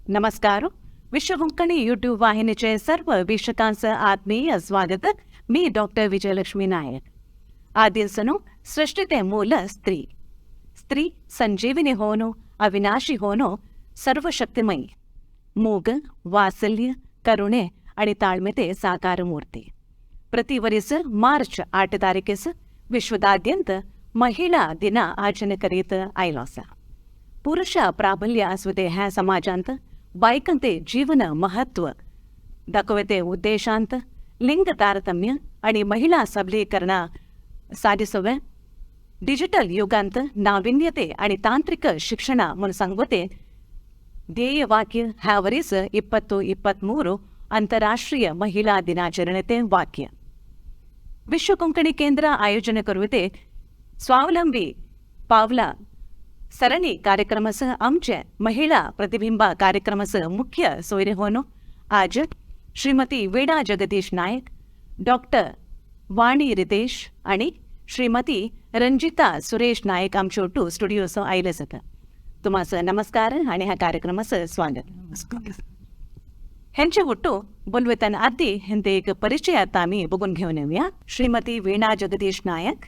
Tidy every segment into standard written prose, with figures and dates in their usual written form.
नमस्कार. विश्व कोंकणी यूट्यूब वाहिनीचे सर्व वीक्षकांचं आत्मीय स्वागत. मी डॉक्टर विजयलक्ष्मी नायक. आदिलसनो सृष्टीते मूल स्त्री. स्त्री संजीवनी होनो, अविनाशी होनो, सर्वशक्तिमयी, मोग, वात्सल्य, करुणे आणि ताಳ್ಮೆತೆ ಸಾಕಾರ ಮೂರ್ತಿ. ಪ್ರತಿ ವರ್ಷ ಮಾರ್ಚ್ 8 ತಾರೀಕೆस ವಿಶ್ವದಾದ್ಯಂತ महिला ದಿನ ಆಚರಣೆ ಕರೀत आयलो आसा. पुरुष प्राबल्य आसुते ह्या समाजांत बायकांते जीवन महत्व दाखोवते उद्देशांत लिंग तारतम्य आणि महिला सबलीकरणा साधिसवे, डिजिटल युगांत नाविन्यते आणि तांत्रिक शिक्षण म्हणून सांगवते ಧ್ಯೇಯ ವಾಕ್ಯ ह्या वरीस 2023 ಅಂತಾರಾಷ್ಟ್ರೀಯ ಮಹಿಳಾ ದಿನಾಚರಣೆತೆ ವಾಕ್ಯ. ವಿಶ್ವ ಕೊಂಕಣಿ ಕೇಂದ್ರ ಆಯೋಜನೆ करुते स्वावलंबी पावला ಸರಣಿ ಕಾರ್ಯಕ್ರಮಸ आमचे महिला प्रतिबिंब कार्यक्रमस मुख्य सोयरे होनो आज श्रीमती वीणा जगदीश नायक, डॉक्टर वाणी रितेश आणि श्रीमती रंजिता सुरेश नायक आमचे ओट्टू स्टुडिओसो आयले जाता. तुम्हाचं नमस्कार आणि ह्या कार्यक्रमाचं स्वागत. हेंचे ಒಟ್ಟು बोलवेताना आधी हेंचे एक परिचय आता आम्ही बघून घेऊन येऊया. श्रीमती वीणा जगदीश नायक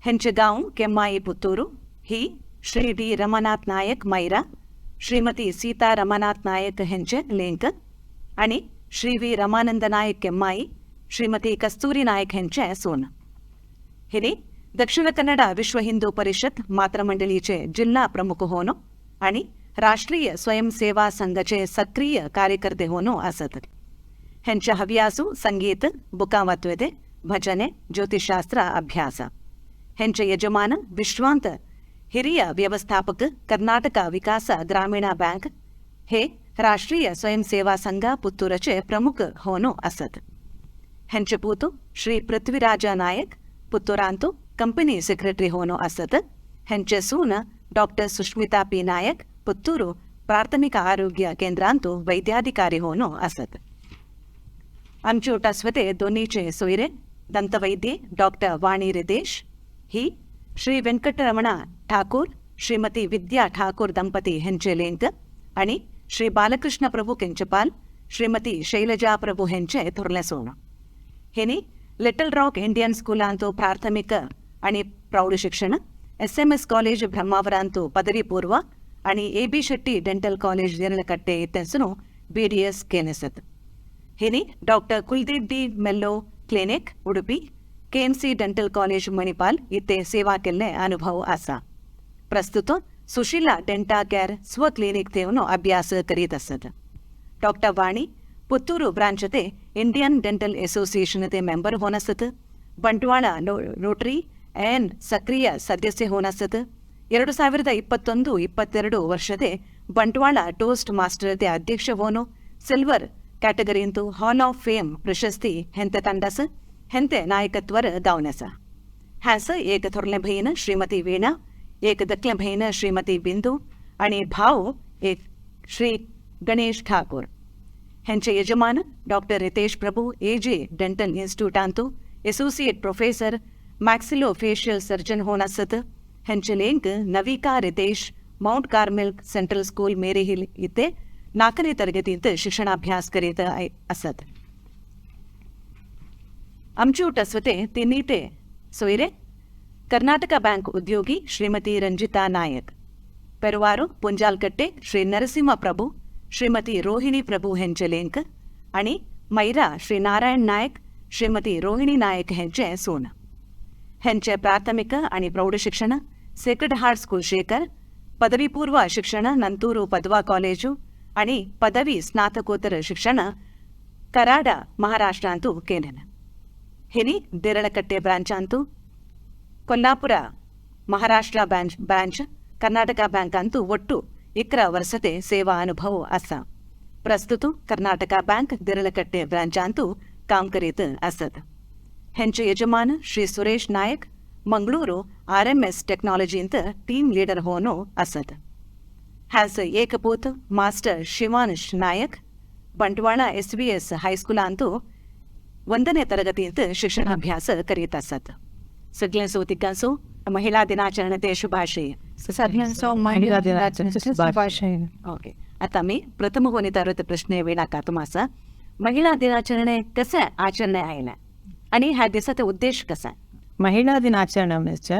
हेंचे गांव केम्माई, पुत्तूरू. ही श्री डी रमानाथ नायक मैरा, श्रीमती सीता रमानाथ नायक हेंचे लेंक आणि श्री वी रमानंद नायक ಕೆಮ್ಮಾಯಿ, ಶ್ರೀಮತಿ ಕಸ್ತೂರಿ ನಾಯಕ್ हेंचे सून. हिने दक्षिण कन्नडा विश्व हिंदू परिषद मातृमंडळीचे जिल्हा प्रमुख होनो आणि राष्ट्रीय स्वयंसेवा संघाचे सक्रिय कार्यकर्ते होनो आसत. हेंच्या हव्यासु संगीत, बुकां वाचवेते, भजने, ज्योतिषशास्त्र अभ्यास. हेंचे यजमान विश्वांत ಹಿರಿಯ ವ್ಯವಸ್ಥಾಪಕ, कर्नाटक विकास ग्रामीण बँक हे राष्ट्रीय स्वयंसेवा संघ पुत्तूरचे प्रमुख होनो आसत. हेंचे पूत श्री पृथ्वीराज नायक पुत्तूरांतु कंपनी सेक्रेटरी होनो आसत. हेंचे सून डॉक्टर सुष्मिता पी नायक ಪುತ್ತೂರು ಪ್ರಾಥಮಿಕ ಆರೋಗ್ಯ ಕೇಂದ್ರಾಂತು वैद्याधिकारी होनो आसत. आमचे उटास्वते दोन्हीचे सोयरे दंतवैद्य डॉक्टर वाणी रितेश ही श्री व्यंकटरमण ठाकूर, श्रीमती विद्या ठाकूर दंपती हेंचे लेंक आणि श्री बालकृष्ण प्रभू केंचपाल, श्रीमती शैलजा प्रभू हेंचे थोरले सोण. हेनी लिटल रॉक इंडियन स्कूलांतु ಪ್ರಾಥಮಿಕ आणि प्रौढ शिक्षण, एस.एम.एस. कॉलेज ब्रह्मावरांतु पदवी पूर्व आणि A B. Shetty dental college Deralakatte ಇತ್ತೆನ್ಸುನು ಬಿ.ಡಿ.ಎಸ್ ಕೇನೆಸತ್. ಹಿನಿ doctor Kuldeep D'Mello clinic Udupi, KMC dental college Manipal ಇತ್ತೆ ಸೇವಾ ಕೆಲ್ಲೆ ಅನುಭವ ಆसा. ಪ್ರಸ್ತುತ ಸುಶೀಲಾ ಡೆಂಟಾ ಕೇರ್ ಸ್ವ ಕ್ಲಿನಿಕ್ ತೇವನು ಅಭ್ಯಾಸ ಕರೀत असत. ಡಾಕ್ಟರ್ ವಾಣಿ ಪುತ್ತೂರು ಬ್ರಾಂಚತೆ ಇಂಡಿಯನ್ ಡೆಂಟಲ್ ಅಸೋಸಿಯೇಷನ್ ಮೆಂಬರ್ होनसत. ಬಂಟ್ವಾಳ ರೋಟರಿ ಎನ್ ಸಕ್ರಿಯ ಸದಸ್ಯ ಹೋನಸತ್. 2021-22 ವರ್ಷದೆ ಬಂಟ್ವಾಳ ಟೋಸ್ಟ್ ಮಾಸ್ಟರ್ ಅಧ್ಯಕ್ಷ ಹೋನು ಸಿಲ್ವರ್ ಕ್ಯಾಟಗರಿಂತು ಹಾಲ್ ಆಫ್ ಫೇಮ್ ಪ್ರಶಸ್ತಿ ಹೆಂತೆ ತಂಡಸ ಹೆಂತೆ ನಾಯಕತ್ವರ गावनस. ಹ್ಯಾಸ एक थोरले बहीण श्रीमती वीणा, एक दकले बहीण श्रीमती बिंदू आणि भाऊ एक श्री गणेश ठाकूर. हेंचे यजमान doctor Ritesh Prabhu A J dental इन्स्टिट्यूटांतु associate professor, maxillo facial surgeon होन आसत. हेंचे लेंक Navika Ritesh Mount Carmel central school, Mary Hill इथे 4ನೇ ತರಗತಿಯಿಂದ ಶಿಕ್ಷಣಾಭ್ಯಾಸ करीत आसत. आमची उटस्वते तिन्ही ते सोयरे कर्नाटक बँक उद्योगी श्रीमती रंजिता नायक, पेरुवाರು पुंजालकट्टे श्री नरसिंह प्रभू, श्रीमती रोहिणी प्रभू हेंचे लेंक आणि मैरा श्री नारायण नायक, श्रीमती रोहिणी नायक हेंचे सून. हेंचे ಪ್ರಾಥಮಿಕ आणि प्रौढ शिक्षण सेक्रेड हार्ट स्कूल शेखर, पदवीपूर्व शिक्षण ನಂತೂರು ಪದವಾ ಕಾಲೇಜು आणि पदवी स्नातकोत्तर शिक्षण कराड महाराष्ट्रांतु केलेलं. हिनी ದೇರಳಕಟ್ಟೆ ಬ್ರಾಂಚಾಂತು, Kolhapur Maharashtra branch branch Karnataka Bank ಅಂತೂ ಒಟ್ಟು 11 ವರ್ಷತೆ ಸೇವಾ ಅನುಭವ आसा. ಪ್ರಸ್ತುತ कर्नाटಕ बँक ದೇರಳಕಟ್ಟೆ ಬ್ರಾಂಚಾंतु काम करीत आसत. हेंचे यजमान Shri Suresh Naik Mangaluru RMS. टेक्नालजींत team leader होनो आसत. हॅस एकपूत मास्टर शिवांश नायक ಬಂಟ್ವಾಳ एस.वी.एस. हायस्कुलांतु 1ನೇ ತರಗತಿಯಿಂದ ಶಿಕ್ಷಣಾಭ್ಯಾಸ करीत आसत. सगळ्या सोतिकांचो महिला दिनाचरणते शुभाशय. सगळ्यांचो महिला दिनाचे शुभाशय. ओके. आता मी ಪ್ರಥಮ वनिता ಪ್ರಶ್ನೆ वीणा कातुम आसा. महिला ದಿನಾಚರಣೆ कसे ಆಚರಣೆ ಆಯ್ನ आणि ह्या दिसाचा उद्देश कसा? महिला ದಿನಾಚರಣೆ म्हणजे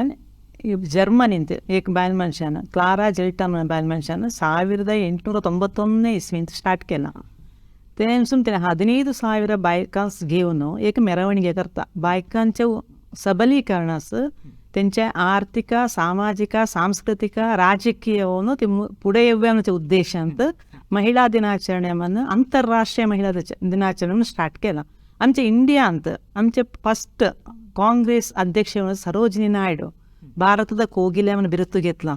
ಜರ್ಮನಿಂದ एक बायल मनशान क्लारा जेल्टा म्हणून बायल मनशान 1891 इस्वींत स्टार्ट केला. तेनसून तेणे 15,000 बायकांस घेवन एक मेरवणिगे करता. बायकांचे सबलीकरणास तेंच्या आर्थिक, सामाजिक, सांस्कृतिक, राजकीय ते पुढे येवण्याच्या उद्देशांत महिला दिनाचರಣೆ म्हणून आंतरराष्ट्रीय महिला दिनाचರಣೆ स्टार्ट केला. आमच्या इंडियांत आमचे फस्ट काँग्रेस अध्यक्ष म्हणून सरोजिनी नायडू ಭಾರತದ ಕೋಗಿಲೆ म्हणून बिರುದು घेतला.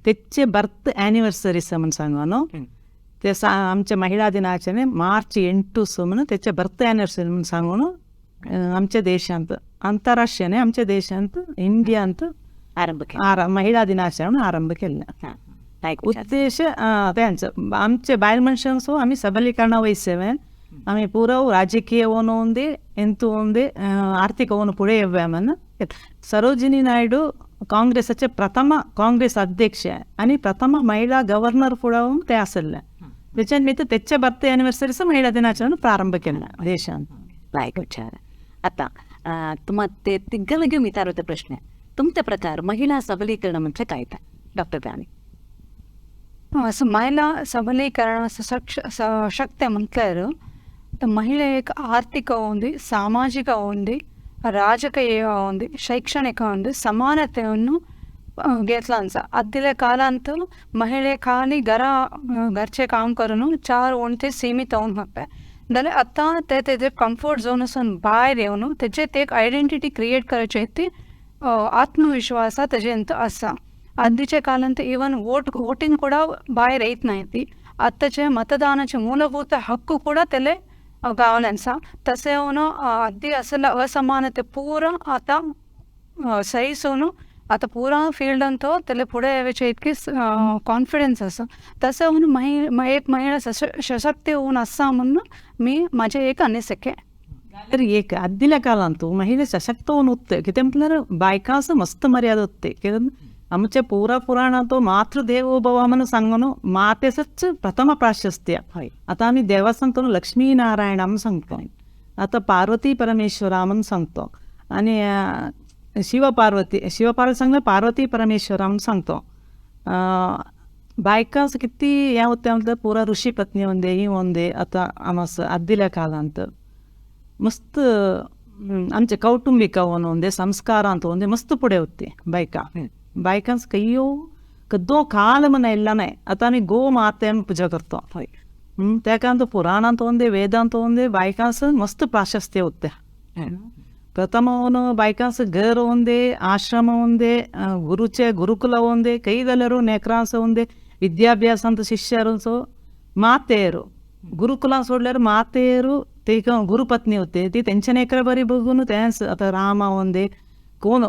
तेचे ಬರ್ತ್ ಆನಿವರ್ಸರಿ म्हणून सांगू न्हू ते आमच्या महिला दिनाचರಣೆ मार्च 8 म्हणून त्याच्या ಬರ್ತ್ ಆನಿವರ್ಸರಿ म्हणून सांगून आमच्या देशांत आंतरराष्ट्रीय न्ही आमच्या देशांत इंडियांत आरंभ केला. महिला दिनाचರಣೆ आरंभ केल्लें. लायक विचार. उद्देश तेंच आमचे बायल मनशांचो आमी सबलीकरण वयसेवे आमी पुरो राजकीय ఉంది ಎಂತು ఉంది आर्थिक होऊन पुढे येऊया म्हणून. सरोजिनी नायडू काँग्रेसाचे प्रथम काँग्रेस अध्यक्ष आणि प्रथम महिला गव्हर्नर फुडं ते आसले. त्याच्या निमित्त त्याच्या बर्थ अॅनिव्हर्सरीचं महिला दिनाचरण प्रारंभ केला देशात. लायक विचार. आता तुम्हा ते तिग्गलिगे विचारते प्रश्न, तुमच्या प्रकार महिला सबलीकरण म्हणजे काय? डॉक्टर राणी. असं महिला सबलीकरण सशक्त म्हटल्यार ಮಹಿಳೆ ಆರ್ಥಿಕ ఉంది, ಸಾಮಾಜಿಕ ఉంది, ರಾಜಕೀಯ ఉంది, ಶೈಕ್ಷಣಿಕ ఉంది ಸಮಾನತೆಯನ್ನು घेतलांचा. आदल्या काळांत महिले खाली घरा घरचे काम करून चार वण्टी सीमित होवन वचपे जाल्यार आतां ते तेजे कम्फर्ट झोनासून भायर येवन तेजे ते एक आयडेंटिटी क्रिएट करचे ती आत्मविश्वास तेजेंत आसा. आदीच्या काळांत इवन वोटिंग ಕೂಡ भायर येत नाही ती. आतांचे मतदानाचे ಮೂಲಭೂತ हक्क ಕೂಡ तेले गावले आसा. तशें येवन आदी आसल्या असमानते पुरा आतां सहीसून आतां पुरा फिल्डान तो तेले फुडें येवचे इतकी कॉन्फिडन्स आसा. तशें येवन एक महिला सशक्त होऊन आसा म्हणून मी माझे एक अनिसिके. जाल्यार एक आदल्या काळांत महिला सशक्त होऊन उत्ते कितें म्हटल्यार बायकांस मस्त मर्यादा उत्ते. कित्याक आमच्या पुरा पुराणांत मातृदेवो भव म्हणून सांगून मातेसच प्रथम प्राशस्त्य. आता आमी देवा सांगतो लक्ष्मी नारायण म्हणून सांगतो, आता पार्वती परमेश्वरा म्हणून सांगतो आणि शिवपार्वती शिवपार्वती सांगलं पार्वती परमेश्वरा म्हणून सांगतो. बायकांस किती हें होते म्हटल्यार पुरा ऋषी पत्नी ಒಂದೇ ही ಒಂದೇ. आता आमस आदल्या काळांत मस्त आमचे कौटुंबिक ಒಂದೇ संस्कारांत ಒಂದೇ मस्त पुढे होते बायका. बायकांस कयो कद्दो काल म्हण येयल्ला नाय. आतां आमी गो माते पूजा करतो तेका पुराणांत ಒಂದೇ वेदांत ಒಂದೇ बायकांस मस्त प्राशस्त्य होते. प्रथम बायकांस घर ಒಂದೇ आश्रम ಒಂದೇ गुरुचे गुरुकुಲ ಒಂದೇ ಕೈದಲ್ಲರು ನೇಕ್ರಾಂಸ ಒಂದೇ ವಿದ್ಯಾಭ್ಯಾಸ ಅಂತ ಶಿಷ್ಯರು ಮಾತೆಯರು गुरुकुलां सोडल्यार मातेरू ते गुरुपत्नी होते ती तेंच्या नेकरा बरी बघून तेंच. आतां रामा ಒಂದೇ कोण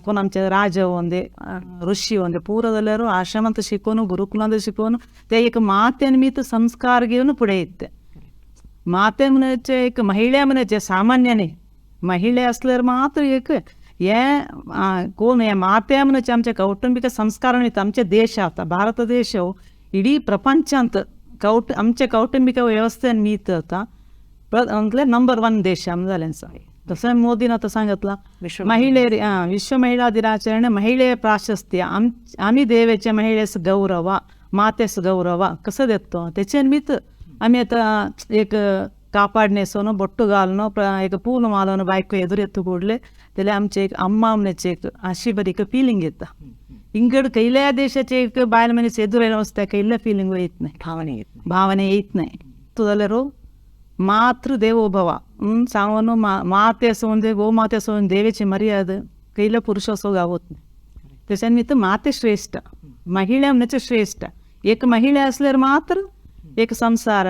कोण आमचे राजा ಒಂದೇ ಋಷಿ ಒಂದೇ ಪೂರ जाल्यार आश्रमांत शिकोवन गुरुकुलांत शिकोवन ते एक माते निमित्त संस्कार घेवन फुडें येता. माते म्हणजे एक महिला म्हणजे सामान्य न्ही. महिला असल्यार मात्र एक हे कोण हे माते म्हणजे आमच्या कौटुंबिक संस्कार निमित्त आमचे देश आता भारत देश इडी प्रपंचांत आमच्या कौटुंबिक व्यवस्थे निमित्त आता म्हटल्यार नंबर 1 देश आमचो जालें. तसं मोदीन आतां सांगितलं महिले विश्व महिला दिनाचರಣೆ महिलेय प्राशस्त्य आमी देवेचे महिलेस गौरव मातेस गौरव कसं देतो त्याचे निमित्त आमी आतां एक कापाड न्हेसोन बोट्टु घालून एक पूल मालोन बायको एदुर येता ಕೂಡಲೇ त्याला आमचे एक अम्मा म्हणचे एक अशी बरी एक फिलिंग येता. इंगड खयल्या देशाचे एक बायल मनीस एदुर येयलो वचता ताका इल्लें फिलिंग येत नाही, भावने येत नाही, भावने येत नाही. तूं जाल्यार मातृदेवो भव सांगून माते असो गोमाते असो देवेची मर्याद खयलो पुरुष असो गावत नाही. त्याच्या निमित्त माते श्रेष्ठ महिला म्हणजे श्रेष्ठ. एक महिला असल्यार मात्र एक संसार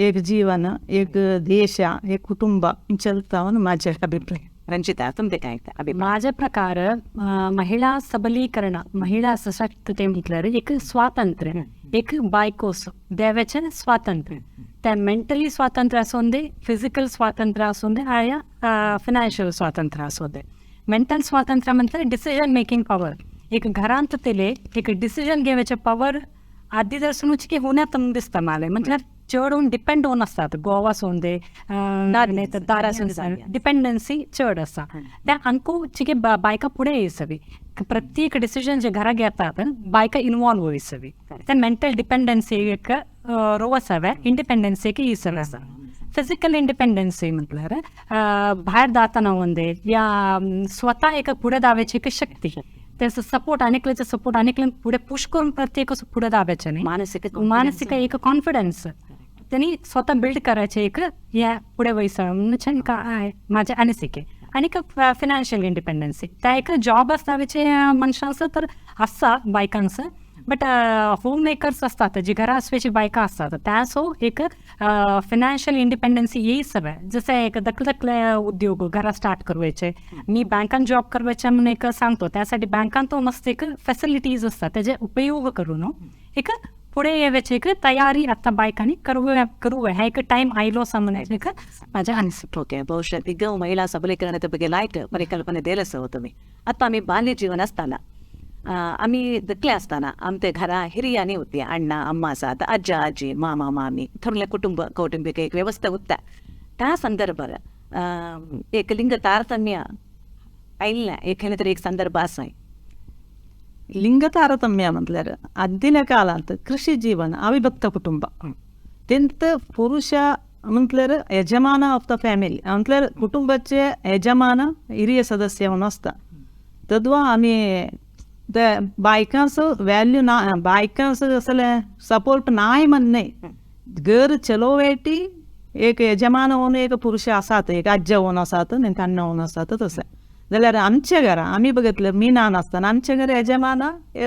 एक जीवन एक देश एक कुटुंब चलता म्हणून माझे अभिप्राय. ರಂಜಿತಾ, तुमचे काय अभिप्राय? माझ्या प्रकार महिला सबलीकरण महिला सशक्तते म्हटल्यार एक स्वातंत्र्य एक बायकोस देवाचें स्वातंत्र्य ते मेंटली स्वातंत्र्य आसूं दे, फिजिकल स्वातंत्र्य आसूं दे आया फिनान्शियल स्वातंत्र्य आसूं दे. मेंटल स्वातंत्र्य म्हटल्यार डिसिजन मेकिंग पावर. एक घरांत तेले एक डिसिजन घेवचे पावर आदी दर्शनूच की होण्यात दिसता माले म्हटल्यार चड डिपेंड होऊन आसतात गोवा सोन दे डिपेंडन्सी चड आसा त्या अंकू चिके बायका फुडें येयसवी प्रत्येक डिसिजन जे घरा घेतात बायका इन्वॉल्व होयसवी त्या मेंटल डिपेंडन्सी एक रोवसावे इंडिपेंडन्सी एक येयसवे आसा. फिजिकल इंडिपेंडन्सी म्हटल्यार भायर दाताना वंदे या स्वतः एक फुडें दाव्याची एक शक्ती त्याचा सपोर्ट अनेकल्याचा सपोर्ट अनेकल्यान पुढे पुश करून प्रत्येक असं पुढे दाव्याचे नाही मानसिक मानसिक एक कॉन्फिडन्स त्यांनी स्वतः बिल्ड करायचे एक या पुढे वैसा छान काय माझ्या अनिसिके आणि एक फिनान्शियल इंडिपेंडन्सी त्या एक जॉब असावेचे मनशांचं तर आसा बायकांचं बट होम मेकर्स असतात जी घरा असवायची बायका असतात त्या सो एक फिनान्शियल इंडिपेंडन्सी येई सगळं जसं एक दखल दखले उद्योग घरा स्टार्ट करवायचे मी बँकान जॉब करवायचे म्हणून एक सांगतो त्यासाठी बँकान तो मस्त एक फॅसिलिटीज असतात त्याचे उपयोग करून एक पुढे येवायची एक तयारी आता बायकांनी करूया ह्या एक टाइम आयलो असा म्हणायचं एक माझ्या अनिसिक. ओके, ಬಹುಶಃ ಈಗ ಮಹಿಳಾ ಸಬಲೀಕರಣದ ಬಗ್ಗೆ ಲೈಟ್ ಪರಿಕಲ್ಪನೆ ದೇಲಸ तुम्ही. आता आम्ही बाल्य जीवन असताना आम्ही दकले असताना आमच्या घरा हिरियानी होती, अण्णा अम्मा आसात, आज्जा आजी, मामा मामी, थोडले कुटुंब कौटुंबिक एक व्यवस्था होता. त्या संदर्भात एक लिंग तारतम्य आयिल्लें एक खंय तरी एक संदर्भ आसा. लिंग ತಾರತಮ್ಯ म्हटल्यार आदल्या काळांत कृषी जीवन अविभक्त कुटुंब तेंत पुरुष म्हटल्यार यजमान ऑफ the family म्हटल्यार कुटुंबाचे यजमान हिरिय सदस्य म्हणून आसता. तद्वा आमी ते बायकांचो व्हॅल्यू ना, बायकांचो असले सपोर्ट नाय म्हण न्हय, घर चलोवेटी एक यजमान होवन एक पुरुष आसात, एक आज्जा होवन आसात आनी अण्णा होवन आसात. तशें जाल्यार आमच्या घरा आमी बघितलं मी ल्हान आसतना आमच्या घरा यजमान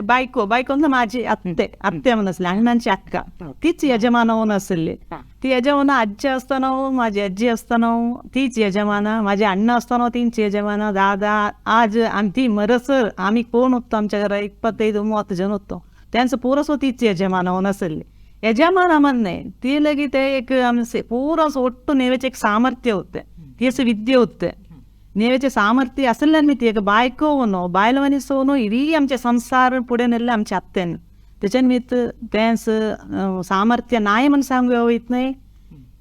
बायको, बायको म्हणजे माझी आत्ते, आत्ते म्हणून आसली अण्णांची अक्का, तीच यजमान होवन आसली. ती यजमान आजी आसतना माझी आजी आसतना तीच यजमान, माझे अण्णा आसतना तीच यजमान, दादा आज आनी ती मरसर आमी कोण होतो आमच्या घरा 25 30 जण होतो त्यांचं पुरसो तीच यजमान होवन आसली. यजमान म्हणणे ती लेगीत ते एक आमचे पुरो ಒಟ್ಟು नेवेचे एक सामर्थ्य होते, ती असे विद्ये होते नेवेचे सामर्थ्य असल्यान मी ती एक बायको होनो बायल मनीस होनो इडी आमचे संसार पुढे नेल्ले आमच्या आत्तेन त्याच्यान मी तेंच सामर्थ्य नाय म्हण सांगू वयत न्हय,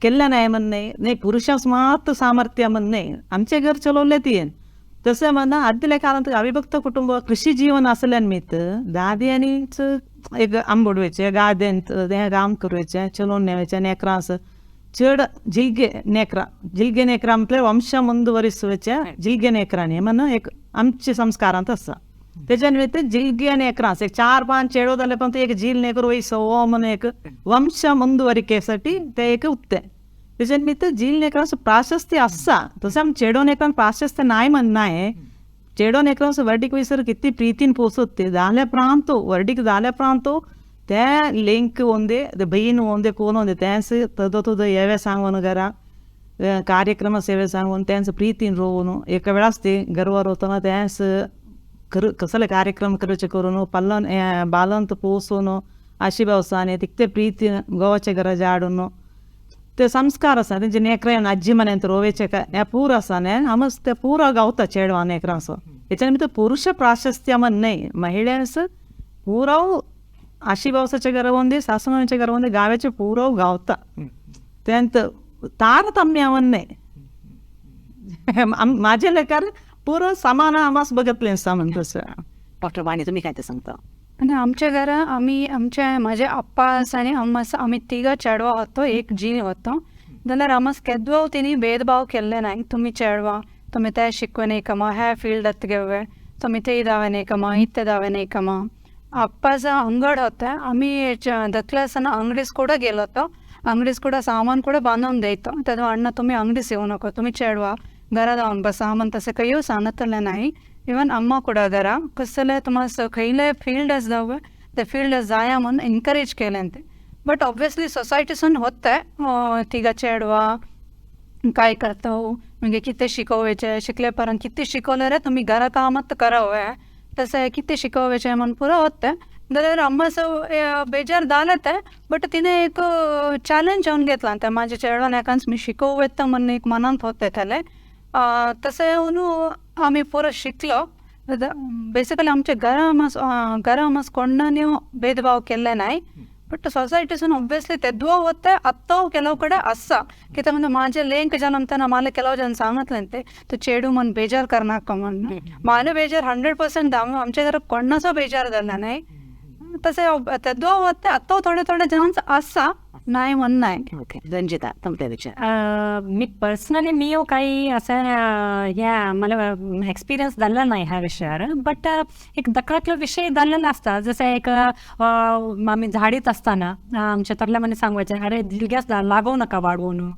केल्लें नाय म्हण न्हय, न्हय पुरुशांस मात्र सामर्थ्य म्हण न्हय, आमचें घर चलवलें तियेन. तशें म्हणा आदल्या काळांत अविभक्त कुटुंब कृषी जीवन असल्यान मीत दादयांनीच एक आंबोडवेचें गाद्यांत तें काम करवेचें चलोवन नेवेचें नेकरांस चड जिल्गे नेकरा जिल्गे नेकरा म्हटल्यार वंश ಮುಂದುವರಿಸುವಚೆ जिल्गे नेकरांनी म्हण एक आमचे संस्कारांत आसा. तेच्या निमित्त जिल्गे नेकरांस एक 4-5 चेडो जाले पण एक झील नेकर वयसो हो म्हण एक वंश ಮುಂದುವರಿಕೆसाठी ते एक उत्ते. तेच्या निमित्त झील नेकरांस प्राशस्त्य आसा. तशें आमी चेडो नेकरांक प्राशस्त्य नाय म्हणनाय, चेडो नेकरांस वर्डीक वयसर कितली प्रितीन पोसत ते जाल्या प्रांत वर्डीक जाल्या प्रांत ते लिंक ಒಂದೇ बहीण ಒಂದೇ कोण ಒಂದೇ त्यांस तदो तुजो येवे सांगून घरा कार्यक्रम सेवे सांगून त्यांचं प्रीतीन रोवून एका वेळाच ते गर्व रोवतना त्यांस कसले कार्यक्रम करचे करून पल्लन बालंत पोसून आशिबावसाने तिकते प्रीतीन गोवाच्या घरा जाडून ते संस्कार आसा तेंचे नेकरा आजी मन्यांत रोवेचे हे पूर आसा न्ही आमच ते पुरो गावता चेडवा नेकरांचो. हेच्या निमित्त पुरुष प्राशस्त्य म्हण न्हय, महिळ्यांस पुरो आशिबावसाच्या घरा वंदे सासुमाच्या घरा वंदे गाव्याचे पुरो गावता त्यांत तारतम्य म्हण न्हय. माझे लेखार पुरो समान आमास बघितलें आसा म्हण तशें. डॉक्टर वाणी तुम्ही काय ते सांगता? आणि आमच्या घरा आम्ही आमच्या माझे अप्पा आनी अम्मा आसा, आमी तिगां चेडवां होतो, एक जीन होतो. जाल्यार आमस केदो तेणी भेदभाव केल्ले नाय, तुमी चेडवां तुमी ते शिकवे न्हय कमा, ह्या फिल्डात घेवे तुमी ते दावे न्हय कमा, इते दावे न्हय कमा. अप्पाचा अंगड होता, आम्ही धाकले आसतना अंगडीस ಕೂಡ गेलो होतो, अंगडीस ಕೂಡ सामान ಕೂಡ बांदून द्यायतो. तेन्ना अण्णा तुम्ही अंगडीस येऊ नको, तुम्ही चेडवा घरा जावन बसा म्हण तशें खंयूय सांगतलें नाही. इवन अम्मा ಕೂಡ घरा कसले तुम्हाला खंयले फिल्ड जावं ते फील्ड जाया म्हणून एनकरेज केलें ते. बट ऑब्वियसली सोसायटीसून होते तिगा चेडवा काय करता मागीर कितें शिकोवचें, शिकले उपरांत कितें शिकवलें रे तुमी घरा कामात करावं तशें कितें शिकोवचें म्हण पुरो होते. जाल्यार अम्मा बेजार जालें तें, बट तिणें एक चॅलेंज जावन घेतलां तें म्हाज्या चेडवान एकाच मी शिकोवं येता म्हण एक मनांत होतें तेलें. तशें न्हू आमी पुरो शिकलो. बेसिकली आमच्या घरा घरा कोणानी भेदभाव केल्ले नाय. बट सोसायटीसून ऑब्वियसली तेद्वो होते आत्ता ಕೆಲವು ಕಡೆ ಅಸ್ಸ कित्याक म्हणजे माझे लेंक जन माले ಕೆಲವು जन सांगतले ते चेडू मन बेजार करनाका म्हणून. माले बेजार 100% आमच्या घरात कोणाचो बेजार झाला नाही. तसे तेद्वो होते आत्ता थोडे थोडे जणांचं असा नाही म्हण नाही. ओके रंजिता, तुमचे विचार. मी पर्सनली मी काही असं ह्या मला एक्सपिरियन्स झाला नाही ह्या विषयावर, बट एक दखलातला विषय झालेला असता. जसं एक आम्ही झाडीत असताना आमच्या तरल्या मध्ये सांगायचे, अरे जिलग्यास लागवू नका वाढवून,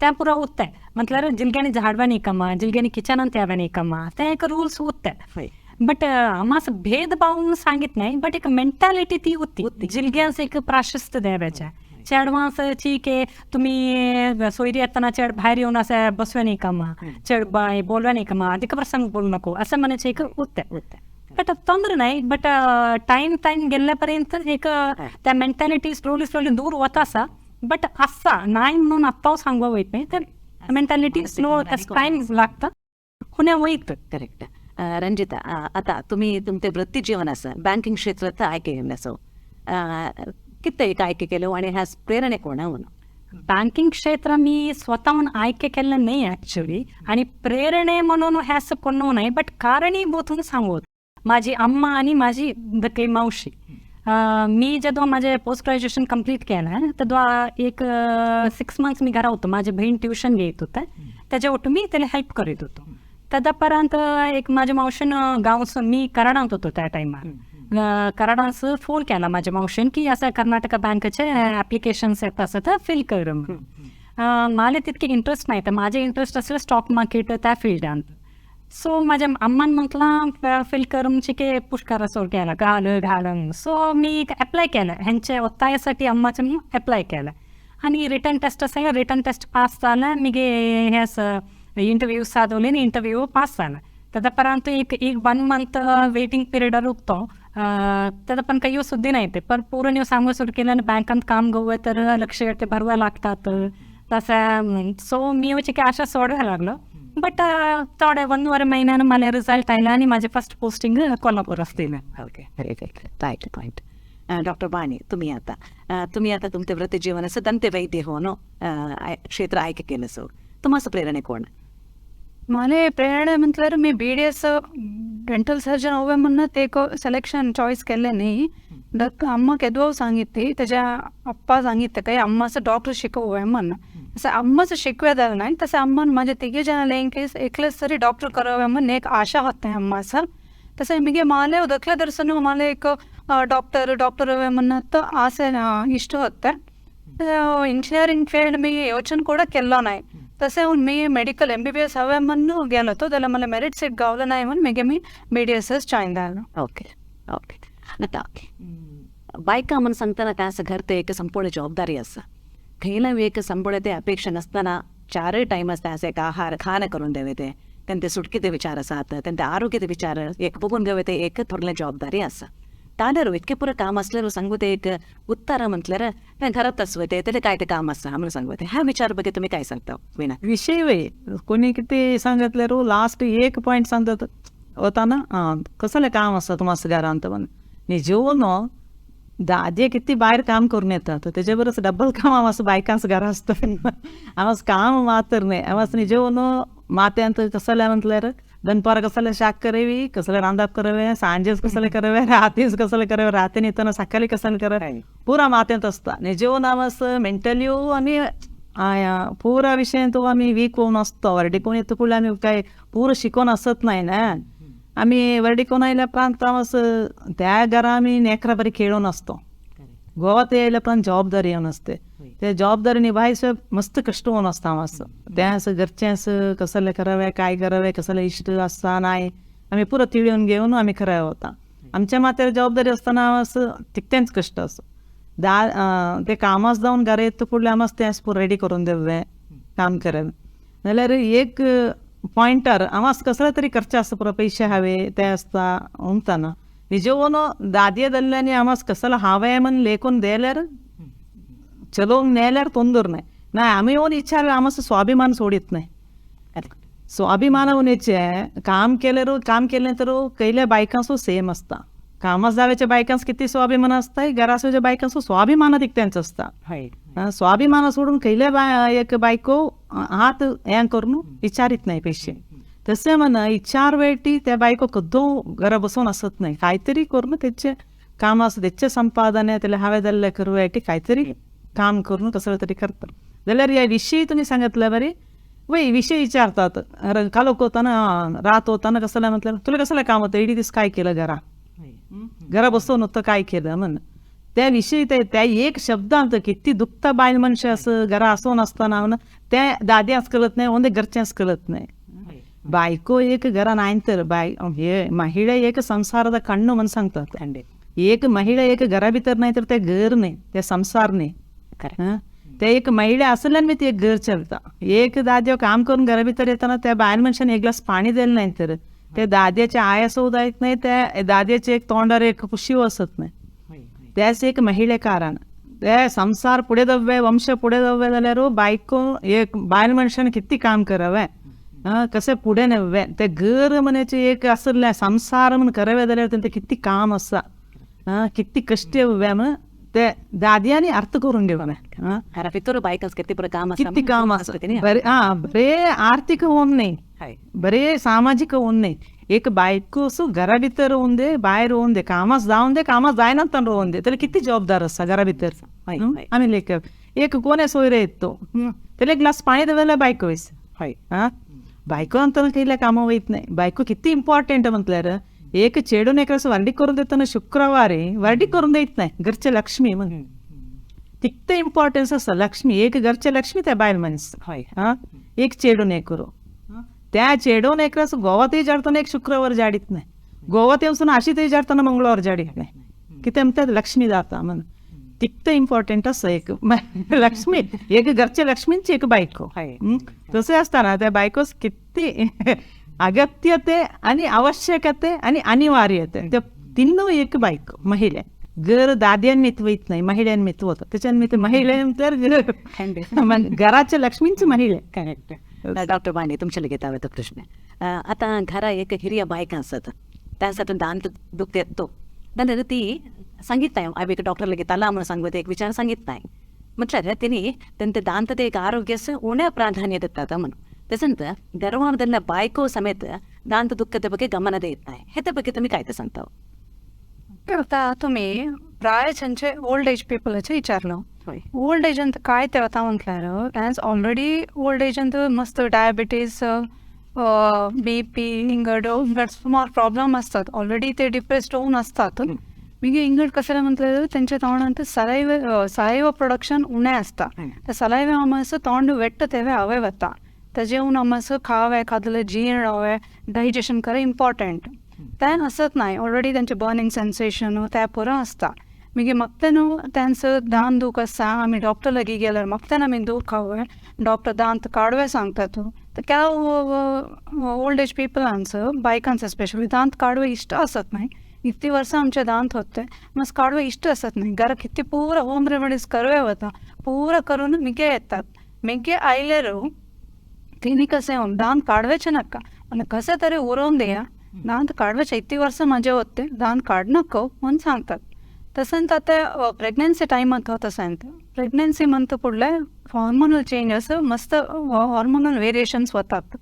त्या पुरा उत्तय म्हटल्यार जिलग्यानी झाडवा नाही कमा, जिलग्यानी किचनांत याव्या नाही कमा, ते एक रूल्स उत्तय. बट आम्हाला भेदभाव सांगित नाही, बट एक मेंटॅलिटी ती होती जिलग्यांस एक प्राशस्त द्याव्याच्या. चेडवांस ठीक आहे तुम्ही सोयरी येताना चेड बाहेर येऊन असं बसव्या नाही कामा, चेड बाय बोलव्या नाही कामा, अधिक प्रसंग बोलू नको असं म्हणायचं एक उत्तर. बट ತೊಂದರೆ नाही, बट टाइम टाइम गेल्यापर्यंत एक त्या मेंटॅलिटी स्लोली स्लोली दूर होत असा. बट असा नाही म्हणून आत्ता सांगवा वयत नाही, तर मेंटॅलिटी स्लो टाइम लागतं होण्या वयत. करेक्ट. रंजिता, आता तुम्ही तुमचे वृत्ती जीवन असं बँकिंग क्षेत्रात आयके केलं असो, किती एक आयके केलं आणि ह्या प्रेरणा कोण म्हणून? बँकिंग क्षेत्र मी स्वतःहून आयके केलं नाही ॲक्च्युली, आणि प्रेरणे म्हणून ह्याचं कोण नाही, बट कारणीभूत सांगू माझी अम्मा आणि माझी दकली मावशी. मी जेव्हा माझे पोस्ट ग्रॅज्युएशन कंप्लीट केलं तेव्हा एक 6 मंथ्स मी घरा होतो, माझी बहीण ट्युशन घेत होतं, त्याच्यावर मी त्याला हेल्प करीत होतो. तदपर्यंत एक माझ्या मावशीनं गावचं, मी कराडांत होतो त्या टायमार, कराडांस फोन केला माझ्या मावशीन की असं कर्नाटका बँकेचे ॲप्लिकेशन्स येत असं तर फिल कर म्हणून. मला तितके इंटरेस्ट नाही, तर माझे इंटरेस्ट असलं स्टॉक मार्केट त्या फिल्डांत. सो माझ्या अम्मान म्हटलं फिल कर म्हणजे पुष्करा सोड केला घाल घालून. सो मी अप्लाय केलं ह्यांच्या ಒತ್ತಾಯसाठी अम्माचं मी अप्लाय केलं आणि रिटर्न टेस्ट असेल, रिटर्न टेस्ट पास झालं. मी गे हे असं इंटरव्ह्यू साधवले आणि इंटरव्ह्यू पास झाला. तदपर्यंत एक एक 1 मंथ वेटिंग पिरियड उरतो, त्याचा पण काही सुद्धा नाही ते पण पूर्ण ನೀವು सांगू सुरू केलं आणि बँकांत काम गवं तर लक्ष ते भरवा लागतात तसं. सो मी म्हणजे की आशा सोडवायला लागलो, बट थोड्या 1.5 महिन्यानं मला रिझल्ट आला आणि माझे फर्स्ट पोस्टिंग कोल्हापूर असतील. Okay, very good, right point. Doctor Bani, तुम्ही आता तुमचे वृत्ती जीवन असं दंतवैद्य होणं क्षेत्र आयके केलं, सो तुम्हाला प्रेरणा कोण? मला प्रेरणा म्हटल्यार मी BDS dental surgeon होवे म्हणून ते एक सिलेक्शन चॉईस केले नाही. दक अम्मा केदो सांगितली, त्याच्या अप्पा सांगितलं काही अम्माचं डॉक्टर शिकवूया म्हणून. तसं अम्माचं शिकवे नाही, तसं अम्मा माझ्या तिघे जण लेंकेस एकलेच तरी डॉक्टर करावे म्हणून एक आशा होते अम्माचं. तसं मी माले दखल्या दर्शन मला एक डॉक्टर डॉक्टर हवे म्हणून तर आसे इष्ट होते. इंजिनिअरिंग फील्ड मी योचन ಕೂಡ केलं नाही. तसे मी मेडिकल MBBS हवे म्हणून गेलो होतो, त्याला मला मेरिट सीट गावलं नाही म्हणून मी मी BDS join झालो. Okay okay. आता बायका म्हणून सांगताना काय असं घर ते एक संपूर्ण जबाबदारी असं खंयला एक संपूर्ण ते अपेक्षा नसताना चारय टायम आसता असं एक आहार खाणं करून देवे ते त्यांचे सुटकेचे विचार आसात, त्यांचे आरोग्याचे विचार एक बघून घेवे ते एक थोडले जबाबदारी आसा. ताल्यार इतकें पुरो काम आसल्यार सांगू ते एक उत्तर म्हटल्यार तें घरात आसवते तेजें काय ते काम आसा म्हणून सांगू ते ह्या विचार बघे तुम्ही काय सांगता विणा? विषय वे कोणी किती सांगितल्यार लास्ट एक पॉयंट सांगतात वताना कसलें काम आसा तुमच्या घरांत म्हण न्ही जेवण दादे किती भायर काम करून येतात तर त्याच्या बरोबर डबल काम आमचं बायकांचं घरा आसता. आमचं काम मात्र न्ही आमचं जेवण मात्यांत कसलें म्हटल्यार दनपार कसलें शाक करावी, कसलें रांदप करावे, सांजेच कसलें करावे, रातीच कसलें करावे, रातीन येताना सकाळी कसलें करावे, पुरा मात्यांत आसता. न्ही जेवण आमचं मेंटली आमी पुरा विशयान तो आमी वीक होऊन आसता. वर्डीकोन येता फुडें आमी काय पुरो शिकोन आसत नाही ना, आमी वर्डीकोन आयल्या उपरांत आमचं त्या घरा आमी नेकरा बरी खेळून असतो. गोवा ते आयल्या उपरांत जबाबदारी येवन आसते, ते जबाबदारी निभायचं मस्त कष्ट होऊन असता आमचं. त्या असं घरचें असं कसलें करावे काय करावे कसलें इश्ट आसता नाही आमी पुरो तिळून घेवन आमी करावे वता. आमच्या माथ्यार जबाबदारी आसतना असं तितकेंच कष्ट असो दा ते कामाक जावन घरा येता फुडलें आमकां तें पुरो रेडी करून देवे काम करावे. जाल्यार एक पॉयंटार आमकां कसले तरी खर्च आसता पुरो पयशे हावे ते आसता उमताना निजेवनो दादये धरल्यानी आमकां कसलो हांवें म्हण लेखून देल्यार चलोवंक नेल्यार तोंदर न्हय ना आमी येवन विचार आमचो स्वाभिमान सोडीत न्हय. स्वाभिमान उनेचे काम केल्यार काम केलें तर कयल्या बायकांचो सेम आसता. कामास जाव्याच्या बायकांस किती स्वाभिमान असता, घरासोच्या बायकांस स्वाभिमान अधिक त्यांचं असता. स्वाभिमान सोडून खयले बाय एक बायको हात हें करून विचारीत नाही पैसे. तसे म्हण इचार वेळटी त्या बायको कद्दो घरा बसून असत नाही, काहीतरी करून त्याचे काम असं त्याचे संपादन त्याला हवे जाल्ले करू वेळटी काहीतरी काम करून कसं तरी करतात. जाल्यार ह्या विषयी तुमी सांगितलं बरी वय विषय विचारतात. कालोख होताना रात होताना कसं म्हटलं तुला कसं काम होतं, इडी दीस काय केलं, घरा घरा बसवून होतं काय केलं म्हण. त्या विषयी ते त्या एक शब्दांत किती दुखता बायल मनशे असं घरा असून असताना त्या दाद्याच कळत नाही, ओंदे घरच्याच कळत नाही. बायको एक घरा नाही तर बाय हे महिला एक संसाराचा कण्णू म्हणून सांगतात. एक महिला एक घरा भितर नाही तर ते घर नाही, ते संसार नाही. ते एक महिला असल्यान मी ते एक घर चलता. एक दाद्यो काम करून घरा भितर येताना त्या बायल मनशान एक ग्लास पाणी दिलं नाही तर त्या दाद्याच्या आया सुद्धा येत नाही, त्या दाद्याचे एक तोंडार एक खुशी असत नाही. त्याच एक महिले कारण ते संसार पुढे दव्वे, वंश पुढे दव्वे जाल्यार बायको एक बायल मनशान किती काम करावे, कसे पुढे नेवे ते घर म्हणायचे एक असले संसार म्हणून करावे जाल्यार तेंचे किती काम आसा, किती कष्ट म्हण ते दाद्यांनी अर्थ करून घेवना. भितर बायकांस किती काम आसा, किती काम आसा, बरे बरे आर्थिक होऊन नाही, बरे सामाजिक होऊन नाही. एक बायको असो घरा भितर होऊन दे, भायर होऊन दे, कामास जावन दे, कामास जायना तांडो होऊन दे, त्याला किती जबाबदार आसा घरा भितर. आमी लेखक एक कोणे सोयरे येतो त्याला एक ग्लास पाणी दवरला बायको वयस. बायको अंत केल्या कामां वयत नाही. बायको किती इम्पॉर्टंट म्हटल्यार एक चेडून एक वर्डी करून देताना शुक्रवारी वर्डी करून देत नाही, घरचे लक्ष्मी म्हणून तितकें इम्पॉर्टन्स आसा. लक्ष्मी एक घरचे लक्ष्मी त्या बायल मनीस. एक चेडून एक करू त्या चेडून एक गोवा ते जाडताना एक शुक्रवार जाडीत नाही, गोवा ते वचून अशी ते जाडताना मंगळवार जाडीत नाही, कितें म्हणतात लक्ष्मी जाता म्हणून तितकें इम्पॉर्टंट आसा एक लक्ष्मी, एक घरचे लक्ष्मींची एक बायको. तशें आसतना त्या बायकोस किती अगत्यते आणि आवश्यकते आणि अनिवार्यते ते तिन्नू एक बायको महिला. घर दाद्यांनी वयत नाही, महिलांनी वता, त्याच्यान ते महिला तर घराच्या लक्ष्मींची महिला. करेक्ट. डॉक्टर बाणे तुमच्या लगेच हवे तो प्रश्न. आतां घरा एक हिरिया बायकां आसत, त्या दांत दुखते तो जाल्यार ती सांगित नाही हांवें एक डॉक्टर लगेच आला म्हणून सांगू एक विचार सांगित नाही म्हटल्यार तेणी तेंचे दांत ते एक आरोग्यास उण्या प्राधान्य दितात म्हणून. तसंच गर्वामधल्या बायको समेत दांत दुःखದ ಬಗ್ಗೆ ಗಮನ देत नाही, हेच्या ಬಗ್ಗೆ तुम्ही काय ते सांगता? आता तुम्ही प्रायचे ओल्ड एज पीपलाचे विचारलं. ओल्ड एज अंत काय ते वता म्हटल्यार त्यांच ऑलरेडी ओल्ड एज अंत मस्त डायबिटीज, बी पी इंगड इंगड सुमार प्रॉब्लम असतात, ऑलरेडी ते डिप्रेस्ड होऊन असतात. मागीर इंगड कशें म्हटल्यार तेंच्या तोंडांत सलायव सलायव प्रोडक्शन उणें आसता, त्या सलायव आमस तोंड वेट्टा तेवे हांवें वता, तेजेवन आमस खावे खादले जीर्ण हांवें डायजेशन करे इम्पॉर्टंट तें आसत नाय, ऑलरेडी तेंचें बर्निंग सेन्सेशन तें पुरो आसता. मागीर म्हाका न्हू तेंचो दांत दूख आसा, आमी डॉक्टर लागीं गेल्यार म्हाका आमी दूख खावे डॉक्टर दांत काडवे सांगता तूं, तर केला ओल्ड एज पिपलांचो बायकांचो स्पेशली दांत काडवे इश्ट आसत नाय, इतली वर्सां आमचे दांत होते मातसो काडवे इश्ट आसत न्हय, घरा कितें पुरो होम रेमेडीज करवे वता पुरो करून मिगे येतात, मिगे आयल्यार क्लिनीक असें दांत काडवेचे नाका आनी कशें तरी उरोवन दिया, दांत काडवेचे इतली वर्सां म्हाजे वते दांत काडनाका म्हूण सांगतात. तशेंच आतां प्रेग्नन्सी टायमांत तशेंच प्रेग्नन्सी म्हणटा फुडलें हॉर्मोनल चेंजस मस्त हॉर्मोनल वेरिएशन्स वतात.